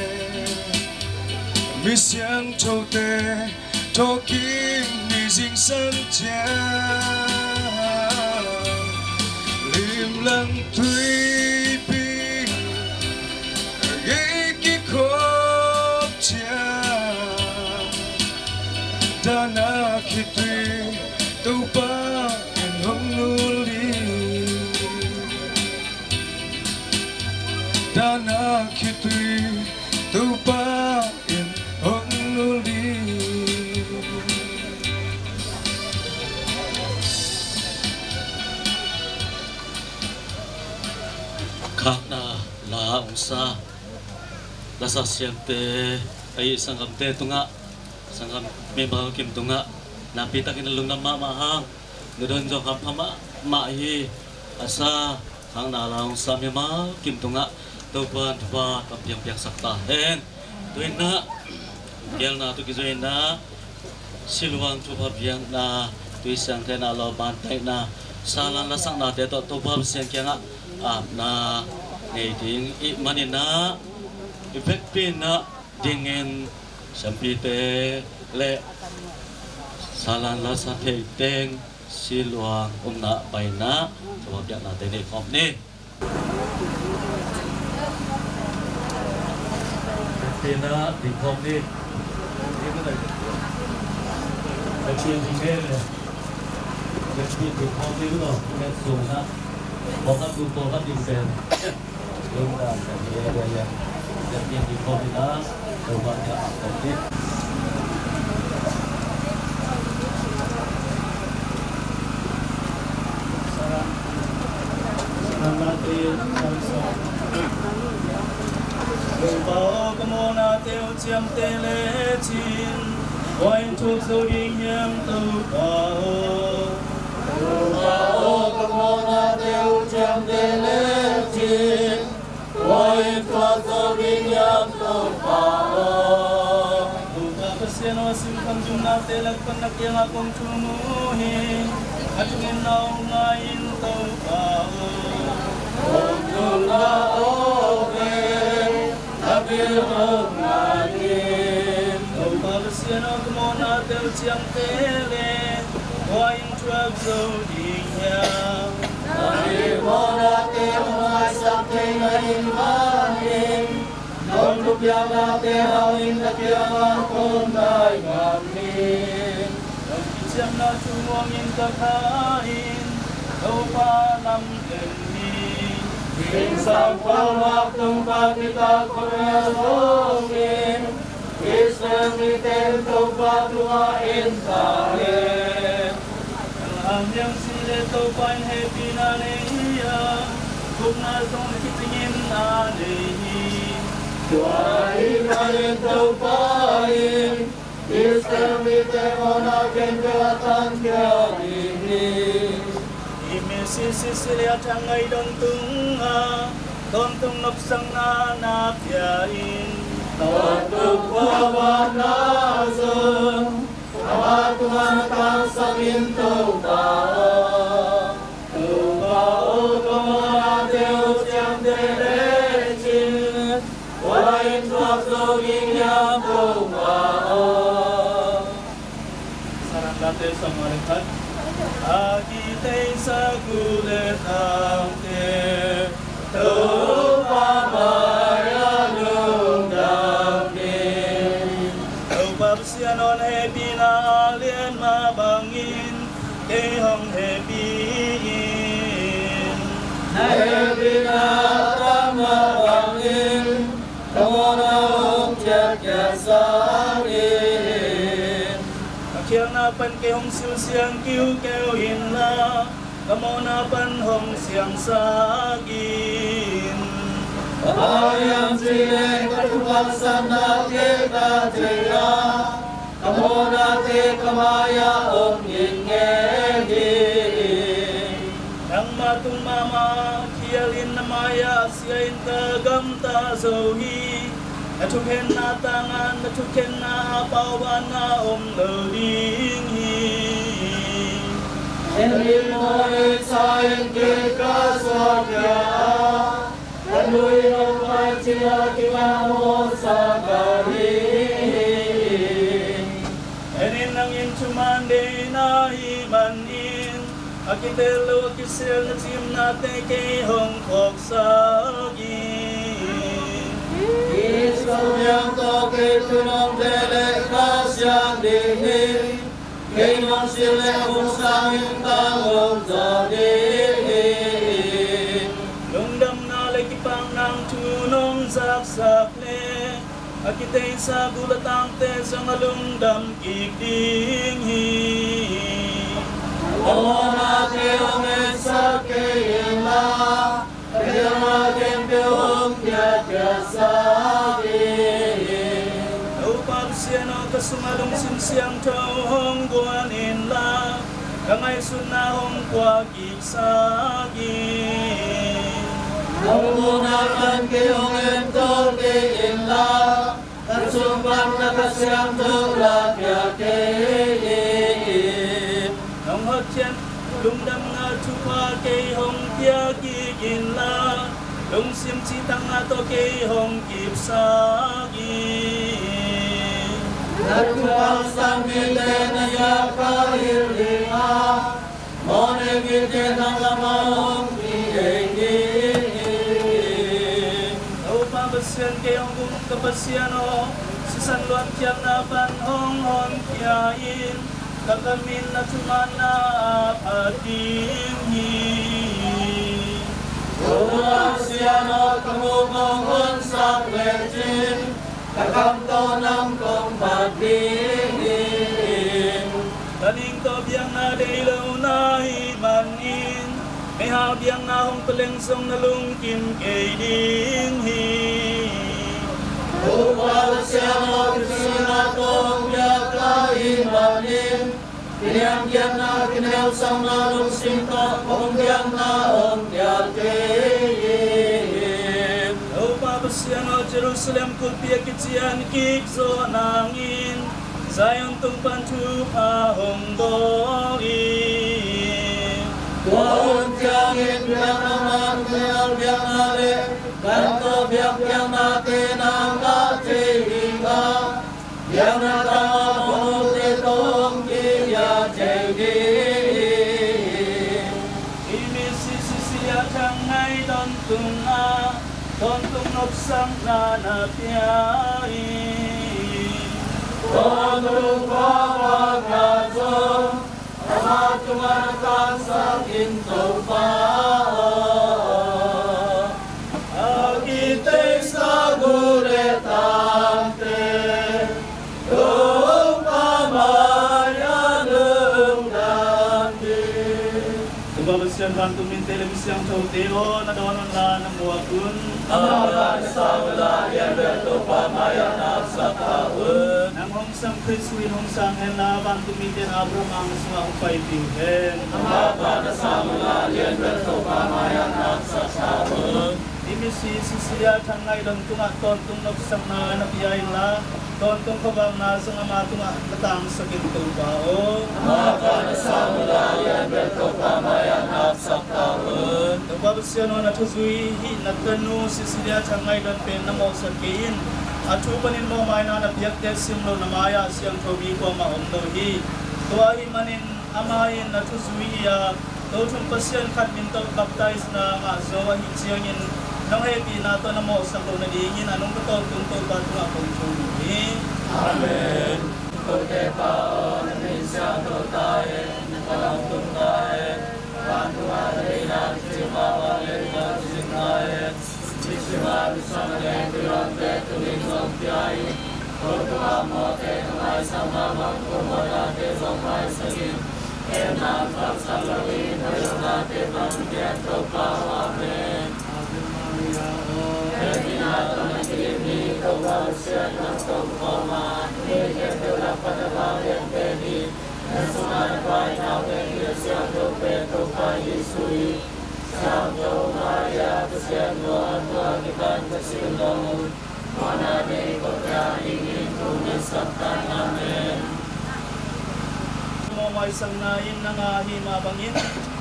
mi siangthote thawhkik ni zingsang ciang, limlang tuipi gei kikhup ciang, dahna khitui Topa in hong nul ding. Dahna khitui Topa in hong nul ding. Khakna la hong sa lasa siamte, a i sanggamte tungah, sanggam mimal kim tungah nakpi takin a lungdam mahmah hang, na dong zong hampha mahmah hi. A sa khakna la hong sa mimal kim tungah Topa in thupha tampi hong piaksak ta hen. Tu-in ah, gelna tawh kizui-in ah, siluang thupha piakna, tui siangthona, lawm bantaina, salan lasaknate tawh Topa Pasian kiangah apna nei ding i hih manin ah, i vekpi-in ah dingin, siampite le salan lasa thei teng siluang omna paina thupha piaknate nei khawm ni. Tina ding khawm ni. Tina ding khawm ni. Tina ding khawm ni. Tina ding khawm ni. Tina ding khawm ni. ciamteh lecin, kua in thuak zo ding hiam Topa aw? Topa aw, ka mawhnate uh ciamteh lecin, kua in thuak zo ding hiam Topa aw? Topa Pasian aw, a simkham zumnate lak pan na kiangah kong thum uh hi. A thungetna aw ngai in Topa aw. Kong thumna aw ve. Topa Pasian aw, ka mawhnate uh ciamteh le, kua in thuak zo ding hiam? Na mawhna te hong maisak thei na hih manin, na hong thupiaknate hangin na kiangah kong nai ngam hi. Nong kiciamna thu muangin ka kha in, Topa lam leng hi. Zingsang pawlkhat tung pan nitak khua zongin, Israel mite in Topa tungah en ta hen. Bang hang hiam cih leh Topa in hehpihna nei hi a, gupna zong kicingin a nei hi. Tua ahih manin Topa in Israel mite mawhna khempeuh a tankhia ding hi. Hih misisi Syria thangngai don tungah tawntung nopsakna na pia in. Tawntung khuavakna zong amah tungah na tangsak in, Topa aw. Topa aw, ka mawhnate uh ciamteh lecin, kua in thuak zo ding hiam Topa aw? Sarandate sawmnga le khat. A kiteisa gu le tangte Topa mai-ah lungdam ni. Topa Pasian aw, na hehpihna a lian mah bangin kei hong hehpih in. Na hehpihna a tam mah bangin ka mawhna hong khiatkhia sak in. Ka khialhna pan kei hong silsiang kiukiu inla, ka mawhna pan hong siangsak in. Bang hang hiam cih leh ka thupha satnate ka thei a, ka mawhnate ka mai-ah om ngitnget hi. Nangmah tung mahmah khial in na mai-ah sia in ka gamta zo hi. Na thukhenna tangah na thukhenna ah paubaanna om lo ding hi. En in, mawhnei sa in kei ka suakkhia a, ka nu in hong pai cil a kingah mawhsa ka hi. En in, nang in thuman deih na hih manin a kitel lo a kisel na cimnate kei hong phawksak in. Hih sum hiam tawh kei thu nong deih leh ka siang ding hi. Kei nong silh leh a vung sangin ka om zaw ding hi. Lungdamna le kipakna thu nong zaksak leh a kiteisa gu le tangte zong a lungdam kik ding hi. Ka mawhnate hong etsak kei inla, ka khialhna khempeuh hong khiatkhia sak in. Topa Pasian aw, ka sungah lungsim siangtho hong guan inla, ka ngaihsutna hong puak kik sak in. Nong muhna pan kei hong en tawk kei inla, ka sung pan na Kha Siangtho lakhia kei in. Nong hotkhiat lungdamna thupha kei hong pia kik inla, lungsim cihtakna tawh kei hong kipsak in. Na thupha sang mite na hiah ka hilh ding a, mawhnei mite nang lamah hong kiei ding hi. Topa Pasian, kei hong um ka Pasian aw, sisan luankhiatna pan hong honkhia in. Ka kam in na thumanna a phat ding hi. Topa Pasian aw, ka muk hong honsak lecin, ka kam tawh nang kong phat ding hi. Ka ning tawh biakna deih lo na hih manin, meihal biakna hong pia leng zong na lungkim kei ding hi. Topa Pasian aw, kiciina tawh hong piak ka hih manin, kiniamkhiatna, kineihsakna lungsim tawh hong piakna hong piak kei in. Topa Pasian aw, Jerusalem khutpi a kician kik zawh nangin Zion tung pan thupha hong bawl in. Tua hun ciangin biakna man, biakna le gan tawh biakpiaknate na ngah thei ding a, biakna tangah bawlnate tawh hong kipia thei ding. Hih misi Cecilia Thang Ngai Don tungah tawntung nopsakna na pia in. Tawntung pahpakna zong ama tungah na tangsak in, Topa aw. A kiteisa gu le takte Topa mai-ah lungdam ding. Topa Pasian, vantung mite le misiangthote aw, na dawn unla na muak un. Amah na sang unla, lianbel Topa mai-ah na apsak ta un. Nang hong sam Khristu in hong sang henla, vantung mite in Abraham ang sungah hong paipih uh hen. Amah na sang unla, lianbel Topa mai-ah na apsak ta un. Hih misi Cecilia Thang Ngai Don tungah tawntung nopsakna na pia inla, tawntung khuavakna zong ama tungah na tangsak in, Topa aw. Amah na sang unla, lianbel Topa mai-ah na apsak ta un. Topa Pasian aw, na thuzui hih na tanu Cecilia Thang Ngai Don pen na mawhsak kei in. A thu panin mawhmaina na piakte sim lo, na mai-ah siangtho mi kuamah om lo hi. Tua ahih manin ama in na thuzui hi a, Tothum Pasian khat min tawh baptisena ngah zo ahih ciangin, nong hehpihna tawh na mawhsak loh nadingin a nungta tawntung Topa tungah kong thum uh hi. Amen. Kote Pa aw, na min siangtho ta hen, na tawh hong tung ta hen. Vantung ah na deihna kicing mah bang, na deihna kicing ta hen. Misi mah misiangtho, na deihna kicing ta hen. Tua tungah mawhte na maisak mah bang, tua mawhnate zong maisak in. Hehna tawh sa lo in, hoih lohnate tawh hong piak, Topa aw. Amen. Ave Maria aw. Hehpihna tawh na kidim hi, Topa Pasian nang tungah khawm a, mi khempeuh lak pan na vang lian pen hi. Na sungah na pai nau pen hi, a siangtho pen Topa Jesuh hi. Siangtho Maria, Pasian nu a, tua kipan Pasian nu, mawhna nei kawmna dingin thum na sak tan. Amen. Mawhmaisakna in na ngah ahih mah bangin,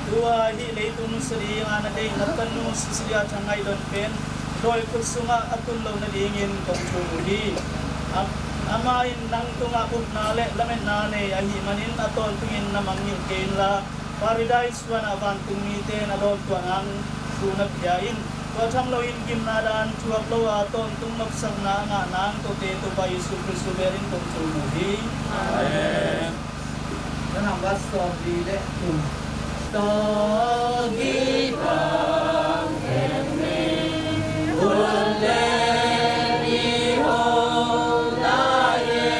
tua hih leitung nusia dinga na deih na tanu Cecilia Thang Ngai Don pen dawi khut sungah a tun loh nadingin kong thum uh hi. Am-, amah in nang tungah upna le lametna nei ahih manin a tawntungin na mangngilh kei inla, Paradise huan ah vantung mite na dawntuah nang thu na pia in. Tua tham loin gimna dan thuak lo a tawntung nopsakna a ngah nang tuate Topa Jesuh Khrist bel in kong thum uh hi. Amen. Kan hang bat sawm li le thum. Tawgi pang hen mi hun le mi ho lai e.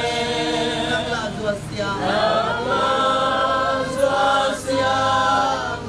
Nak lah zuat siang. Nak lah zuat siang.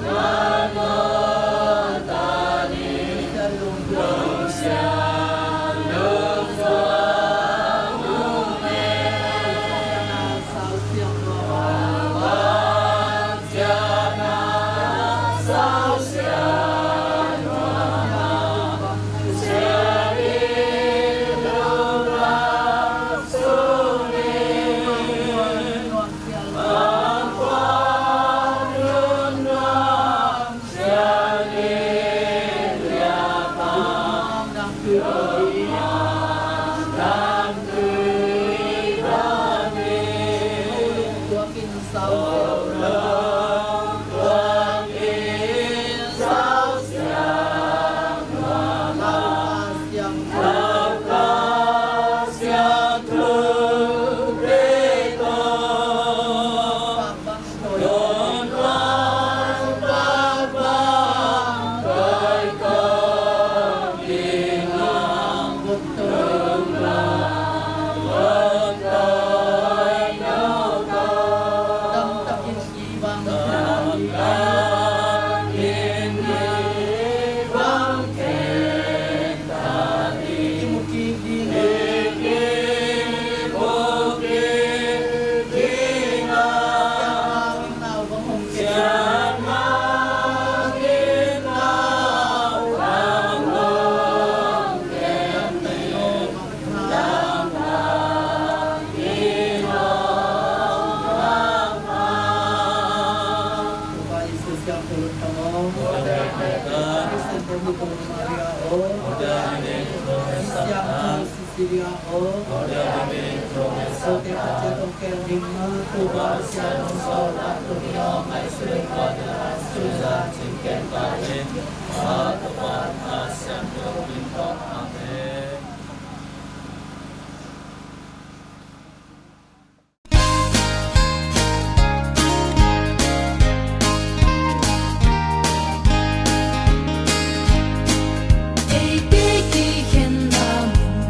Eite kikhenna mun,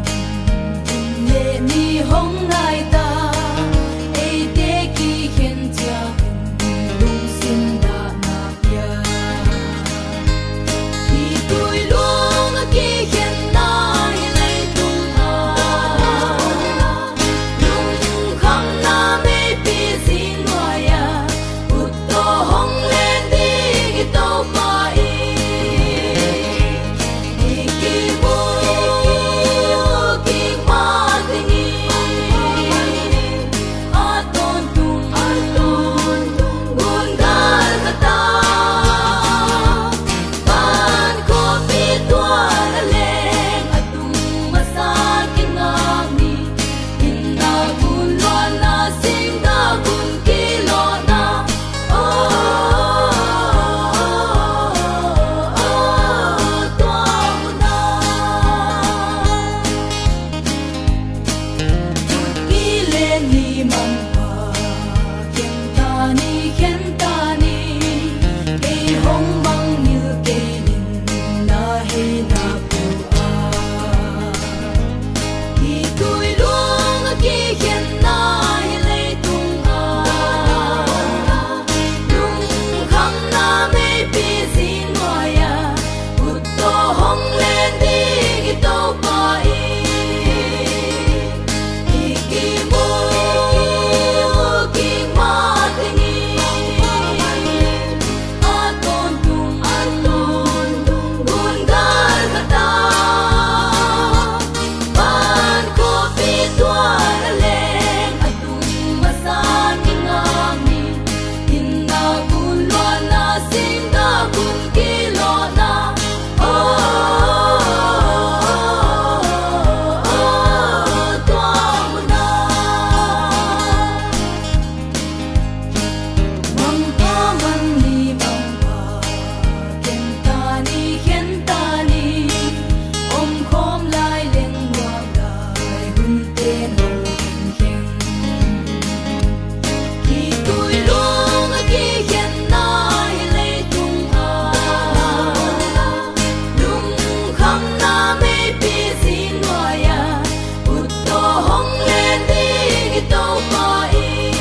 kum le ni hong nai ta. Eite kikhen ciangin lungsim dahna pia. Hih tui lung a kikhenna hih leitung ah, lungkhamna meipi zing nuai-ah, ut tawh hong len ding i Topa in, i kimu kik mah ding in, a tawntung, a tawntung gun gal khat ah, van khawpi tual a leng a tung masa kingak ni. Inna gun luanna, singda gun kilawhna, oh, oh, oh, oh, tua mun ah. Kile ni Mangpa, khen ta ni, khen ta ni. Ei hong mangngilh kei in, na hei na pua. Hih tui lung a kikhenna hih leitung ah, lungkhamna meipi zing nuai-ah, ut tawh hong len ding i Topa in, i kimu kik mah ding in, a tawntung, a tawntung gun gal khat ah, van khawpi tual a leng a tung masa kingak ni. Inna gun luanna, singda gun kilawhna, oh, oh, oh, oh, tua mun ah. Mangpa, mang ni Mangpa, khen ta ni, khen ta ni. Omkhawm lai leng nuam lai, hunte nong khenkheng. Hih tui lung a kikhenna hih leitung ah, lungkhamna meipi zing nuai-ah, ut tawh hong len ding i Topa in,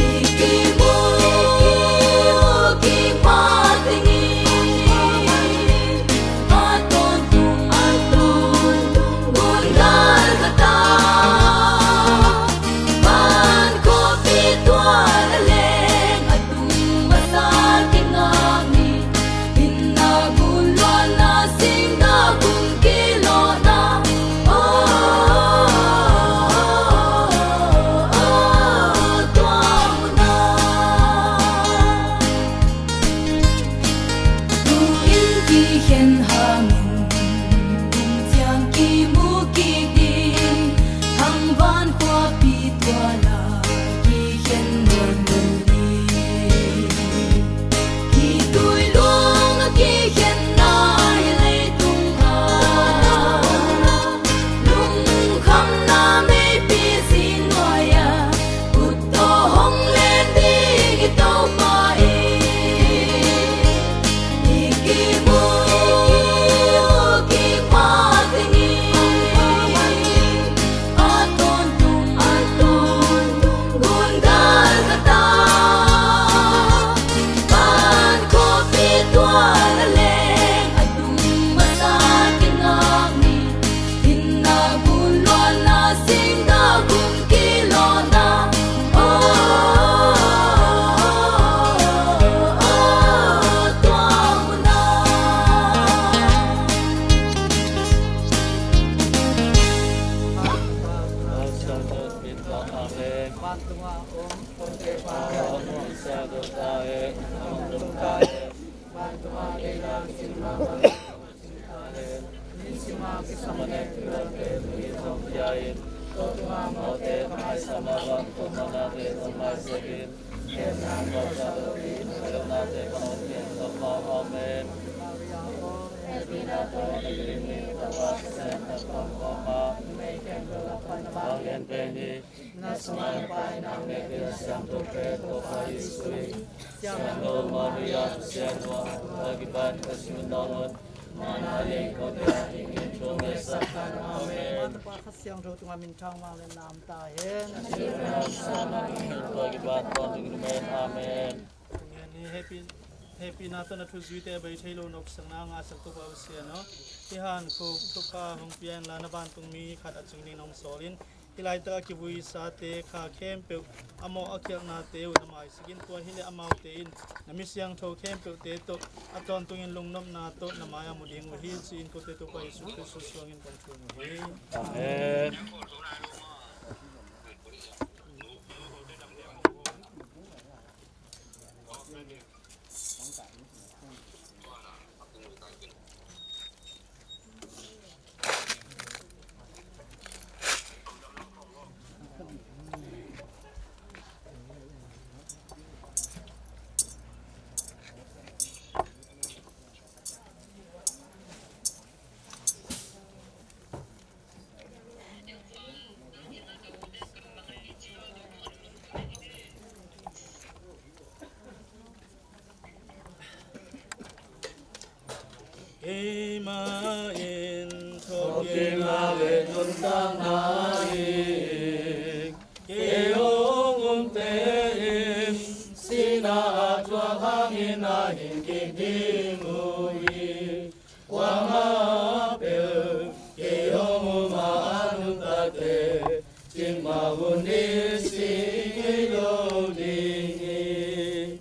i kimu kik mah ding in, a tawntung, a tawntung gun gal khat ah, van khawpi tual a leng a tung masa kingak ni. Inna gun luanna, singda gun kilawhna, oh, oh, oh, oh, tua mun ah. Tu-in kikhen hangin, kum ciang kimu kik ding, thangvan khuapi tual ah kikhen nawn lo ding. Hih tui lung a kikhenna hih leitung ah, lungkhamna meipi zing nuai-ah, ut tawh hong len ding i Topa in, i kimu kik mah ding in, a tawntung, a tawntung gun gal khat ah, van khawpi tual a leng a tung masa kingak ni. Inna gun luanna, singda gun kilawhna, oh, oh, oh, oh, tua mun ah. Amen. Amen. Siangtho tungah minthang vangliatna om ta hen. Amen. Hehpihna tawh na thuzuite a bei thei lo nopsakna ngahsak Topa Pasian aw, hih hankhuk thupha hong pia inla, na vantungmi khat a cing dingin hong sawl in. Hih laitak a kivuisate kha khempeuh a mawh a khialhnate uh na maisak in. Tua hileh amaute in na mi siangtho khempeuhte tawh a tawntungin lungnopna tawh na mai-ah mu ding uh hi, ci-in kote Topa Jesuh Khrist suangin kong thum uh hi. Amen. Keimah in thawhkikna le nuntakna hi. Kei hong umte in sihna a thuak hangin a hing kik ding uh hi. Kuamah peuh kei hong um a nuntakte, cikmah hun in si ngei lo ding hi.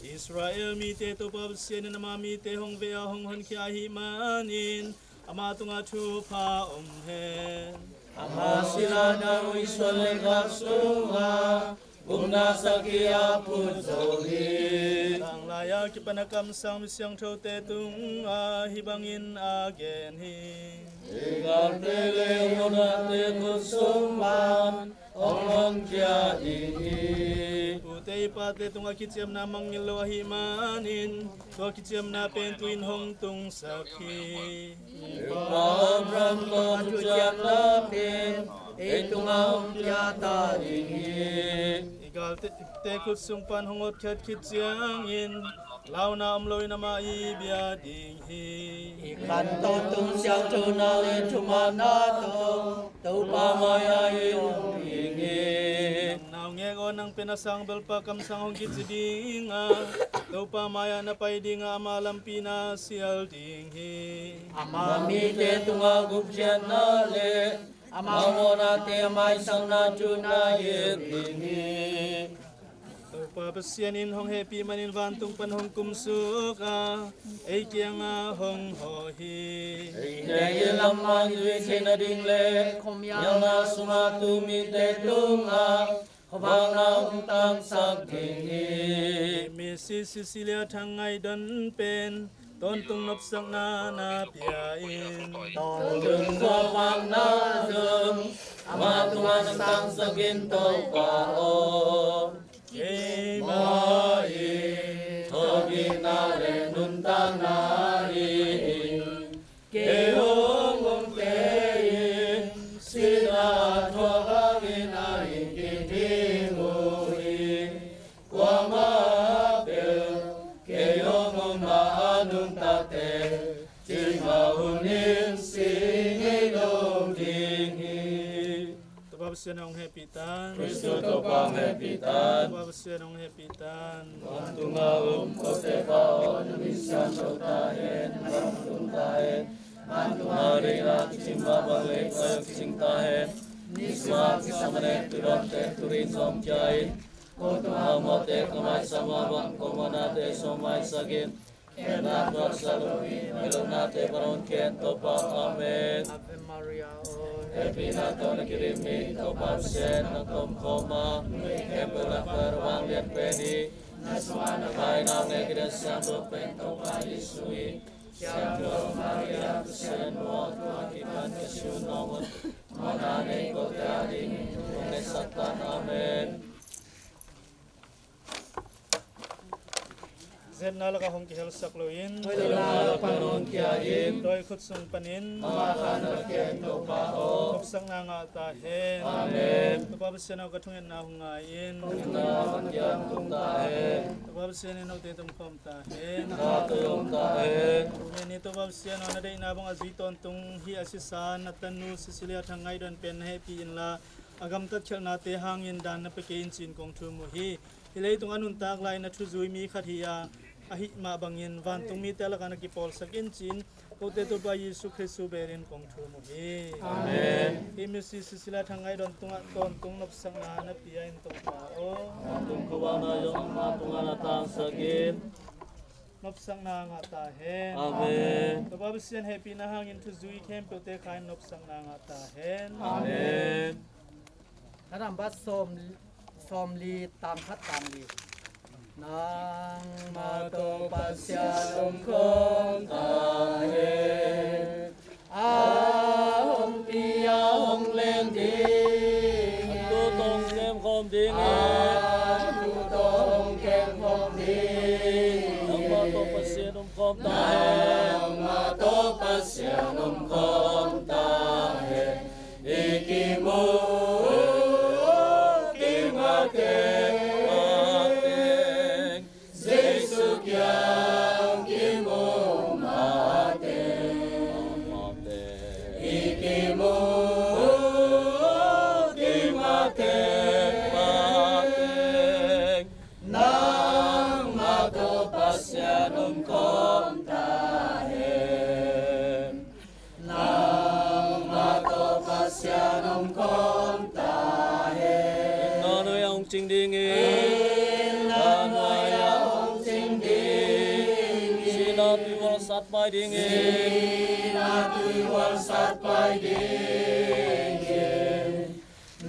Israel mite Topa Pasian in ama mite hong veh a hong honkhia ahih manin ama tungah thupha om hen. Ama sihna nang Israel leikhak sungah gupna sakhi a phut zo hi. Tanglai a kipan a kamsang mi siangthote tungah hih bangin a gen hi. I galte le i honate khut sung pan hong honkhia ding hi. Ute i pate tungah kiciamna mangngilh lo ahih manin tua kiciamna pen tu-in hong tungsak hi. Mipa Abraham tawh thuciamna pen ei tungah hong pia ta ding hi. I galte khut sung pan hong hotkhiat khit ciangin launa om loin amah i bia ding hi. I khantoh tung siangthona le thumanna tawh Topa mai-ah i om ding hi. Nang naungek aw, nang pen a sangbelpa kamsang hong kici ding a, Topa mai-ah na pai ding a, ama lampi na sial ding hi. Ama mite tungah gupkhiatna le ama mawhnate a maisakna thu na hilh ding hi. Topa Pasian in hong hehpih manin vantung pan hong kumsuk a, ei kiangah hong hawh hi. Eite i lamman zuih theihna ding le khomialna sungah tu mite tungah khuavakna hong tangsak ding hi. Mrs Cecilia Thang Ngaih Don pen tawntung nopsakna na pia in. Tawntung khuavakna zong ama tungah na tangsak in, Topa aw. Keimah in thawhkikna le nuntakna hi. Kei hong umte in sihna a thuak hangin a hing kik ding uh hi. Kuamah peuh kei hong um a nuntakte, cikmah hun in si ngei lo ding hi. Topa Pasian hong hehpih tan. Khristu Topa hong hehpih tan. Topa Pasian hong hehpih tan. Vantungah om kote Pa aw, na min siangtho ta hen, na gam tung ta hen. Vantungah deihna kicing mah bang leh koi ah kicing ta hen. Ni sungah kisam a nek tuidawnte tuni in zong pia in. Ko tungah mawhte ka maisak mah bang ko mawhnate zong maisak in. Khemna tuaksak loin, meilomnate pan hong khia in, Topa. Amen. Ave Maria aw. Hehpihna tawh na kidim hi, Topa Pasian nang tawh om khawm a, numeite khempeuh lakah na vanglian pen hi. Na sungah na Pa in a hong nek i Siangtho pen Topa Jesuh hi. Siangtho Maria, Pasian in mawhna kipan ka si un, na om un. Mawhna nei kote ah Zetna lakah hong kihelsak loin, hoihna lak pan hong kia in. Dawi khut sung panin, amah khan na kia in, Topa aw. Nopsakna ngah ta hen. Amen. Topa Pasian aw, ka thungetna hong ngai in. Thungetna ka kiang tung ta hen. Topa Pasian in note tung khawm ta hen. Ka tung ta hen. Amen. Topa Pasian aw, na deihna bang a zui tawntung hih a sisan na tanu Cecilia Thang Ngaih Don pen na hehpih inla, a gamtat khialhnate hangin dan na pia kei in ci-in kong thum uh hi. Hih leitung a nuntak lai na thuzui mi khat hi a, ahih mah bangin vantung mite lakah na kipawlsak in ci-in kote Topa Jesu Khrist thu belin kong thum uh hi. Amen. Hih misi Cecilia Thang Ngaih Don tungah tawntung nopsakna na pia in, Topa aw. Vantung khuavak na zong amah tungah na tangsak in. Nopsakna ngah ta hen. Amen. Topa Pasian hehpihna hangin thuzui khempeuhte kha in nopsakna ngah ta hen. Amen. Ka nambat sawm, sawmli, tang khat, tang li. Nangmah tawh Pasian om khawm ta hen. A hong pi a hong len ding. A tu tawh hong kem khawm ding. A tu tawh hong kem khawm ding. Nangmah tawh Pasian om khawm ta hen. Nangmah tawh Pasian om khawm ta hen. I kimu, kimu teng, Jesu kiang kimu mateng. I kimu, kimu teng, nangmah tawh Pasian om khawm ta hen. Nangmah tawh Pasian om khawm ta hen. Nang nuai a hong cing ding hi. Nang nuai a hong cing ding hi. Sihna tuihual satpai ding hi. Sihna tuihual satpai ding hi.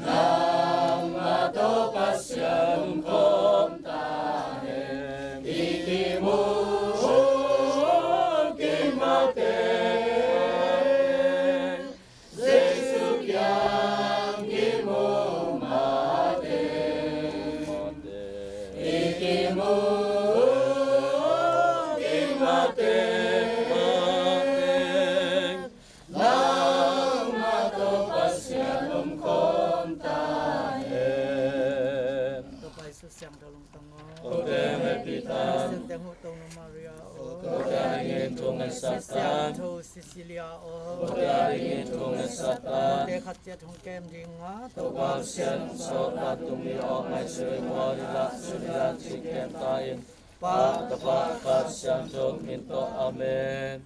Nangmah tawh Pasian om khawm ta hen. I kimu, kimu teng, Jesu kiang kimu mateng. I kimu, kimu teng, nangmah tawh Pasian om khawm ta hen. Topa Jesu siangtho lungtang aw. Kote hehpih tan. Pasian teng huh Tonu Maria aw. Kote adingin thungetsak tan. Siangtho Cecilia aw. Kote adingin thungetsak tan. Kote khat ciat hong kem ding a. Topa Pasian sawt a tungmi aw, ngaihsut in, ngaihsut in, ngaihsut in, ngaihsut in, Pa, Tapa, Kha Siangtho min tawh. Amen.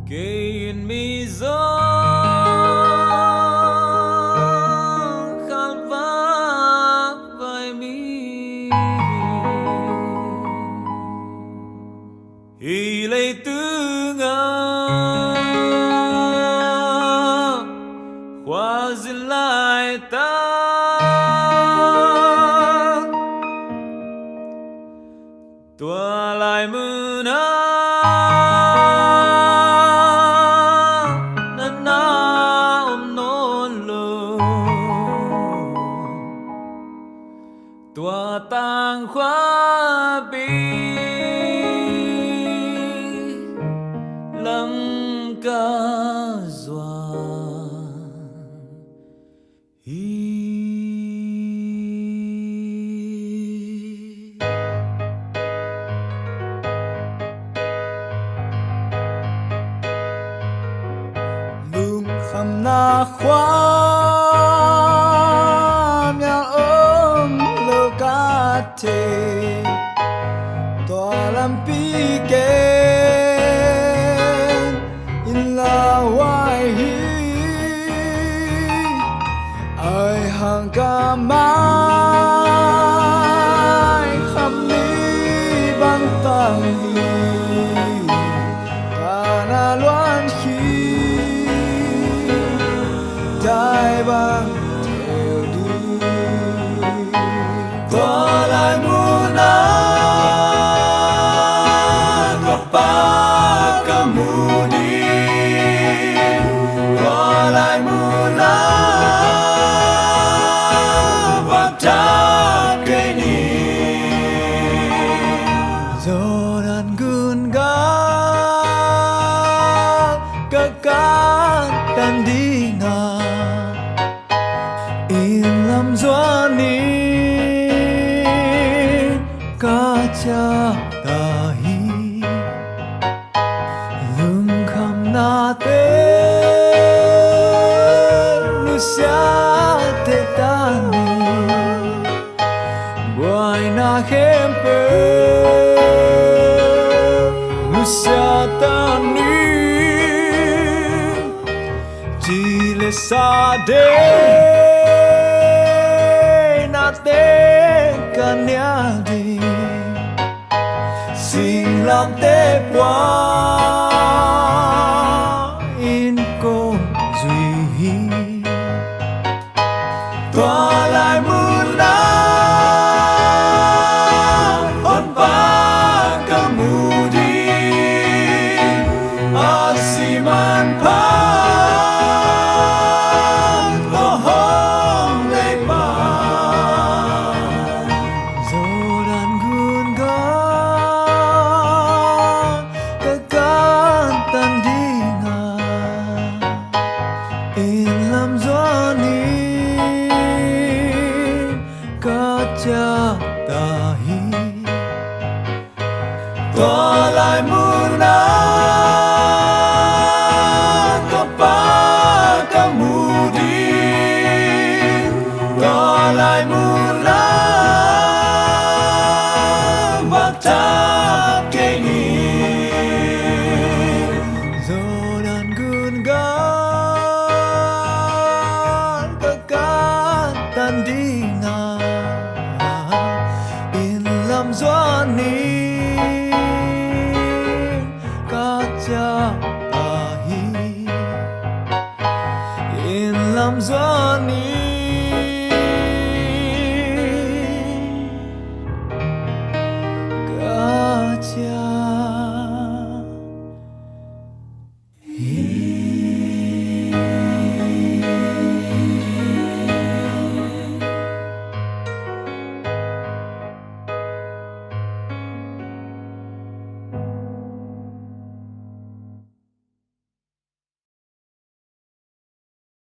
Kei in mizawng khat vak vai mi hi. Hih leitungah khuazin laitak, tua lai munah na na om nawn lo. Tua tangkhuapi lam ka zuan hi. Lungkhamna khua mial om lo ka thei. Tua lampi ken in lauhuai hi. Ai hang ka mai kham ni bang tang hi. Ka na luan hi. Dai bang theu ding. Tua lai munah ka Pa ka mu ding. Tua lai munah vak thak kei ni. Jordan gun gal ka kantan ding a, inn lam zuan in ka ciah ta hi. Lungkhamnate nusiate ta ni. Buaina khempeuh nusia ta ni. Ci le sa deihnate ka nial ding. Singlamteh pua in kong zui hi. Tua lai munah Honpa ka mu ding, a si manpha tua hong lei pan. Jordan gun gal ka kantan ding a, inn lam zuan in ka ciah ta hi. Tua lai munah ka Pa ka mu ding, tua lai munah vak thak kei ni. Jordan gun gal ka kantan ding a, inn lam zuan in ka ciah ta hi. Inn lam zuan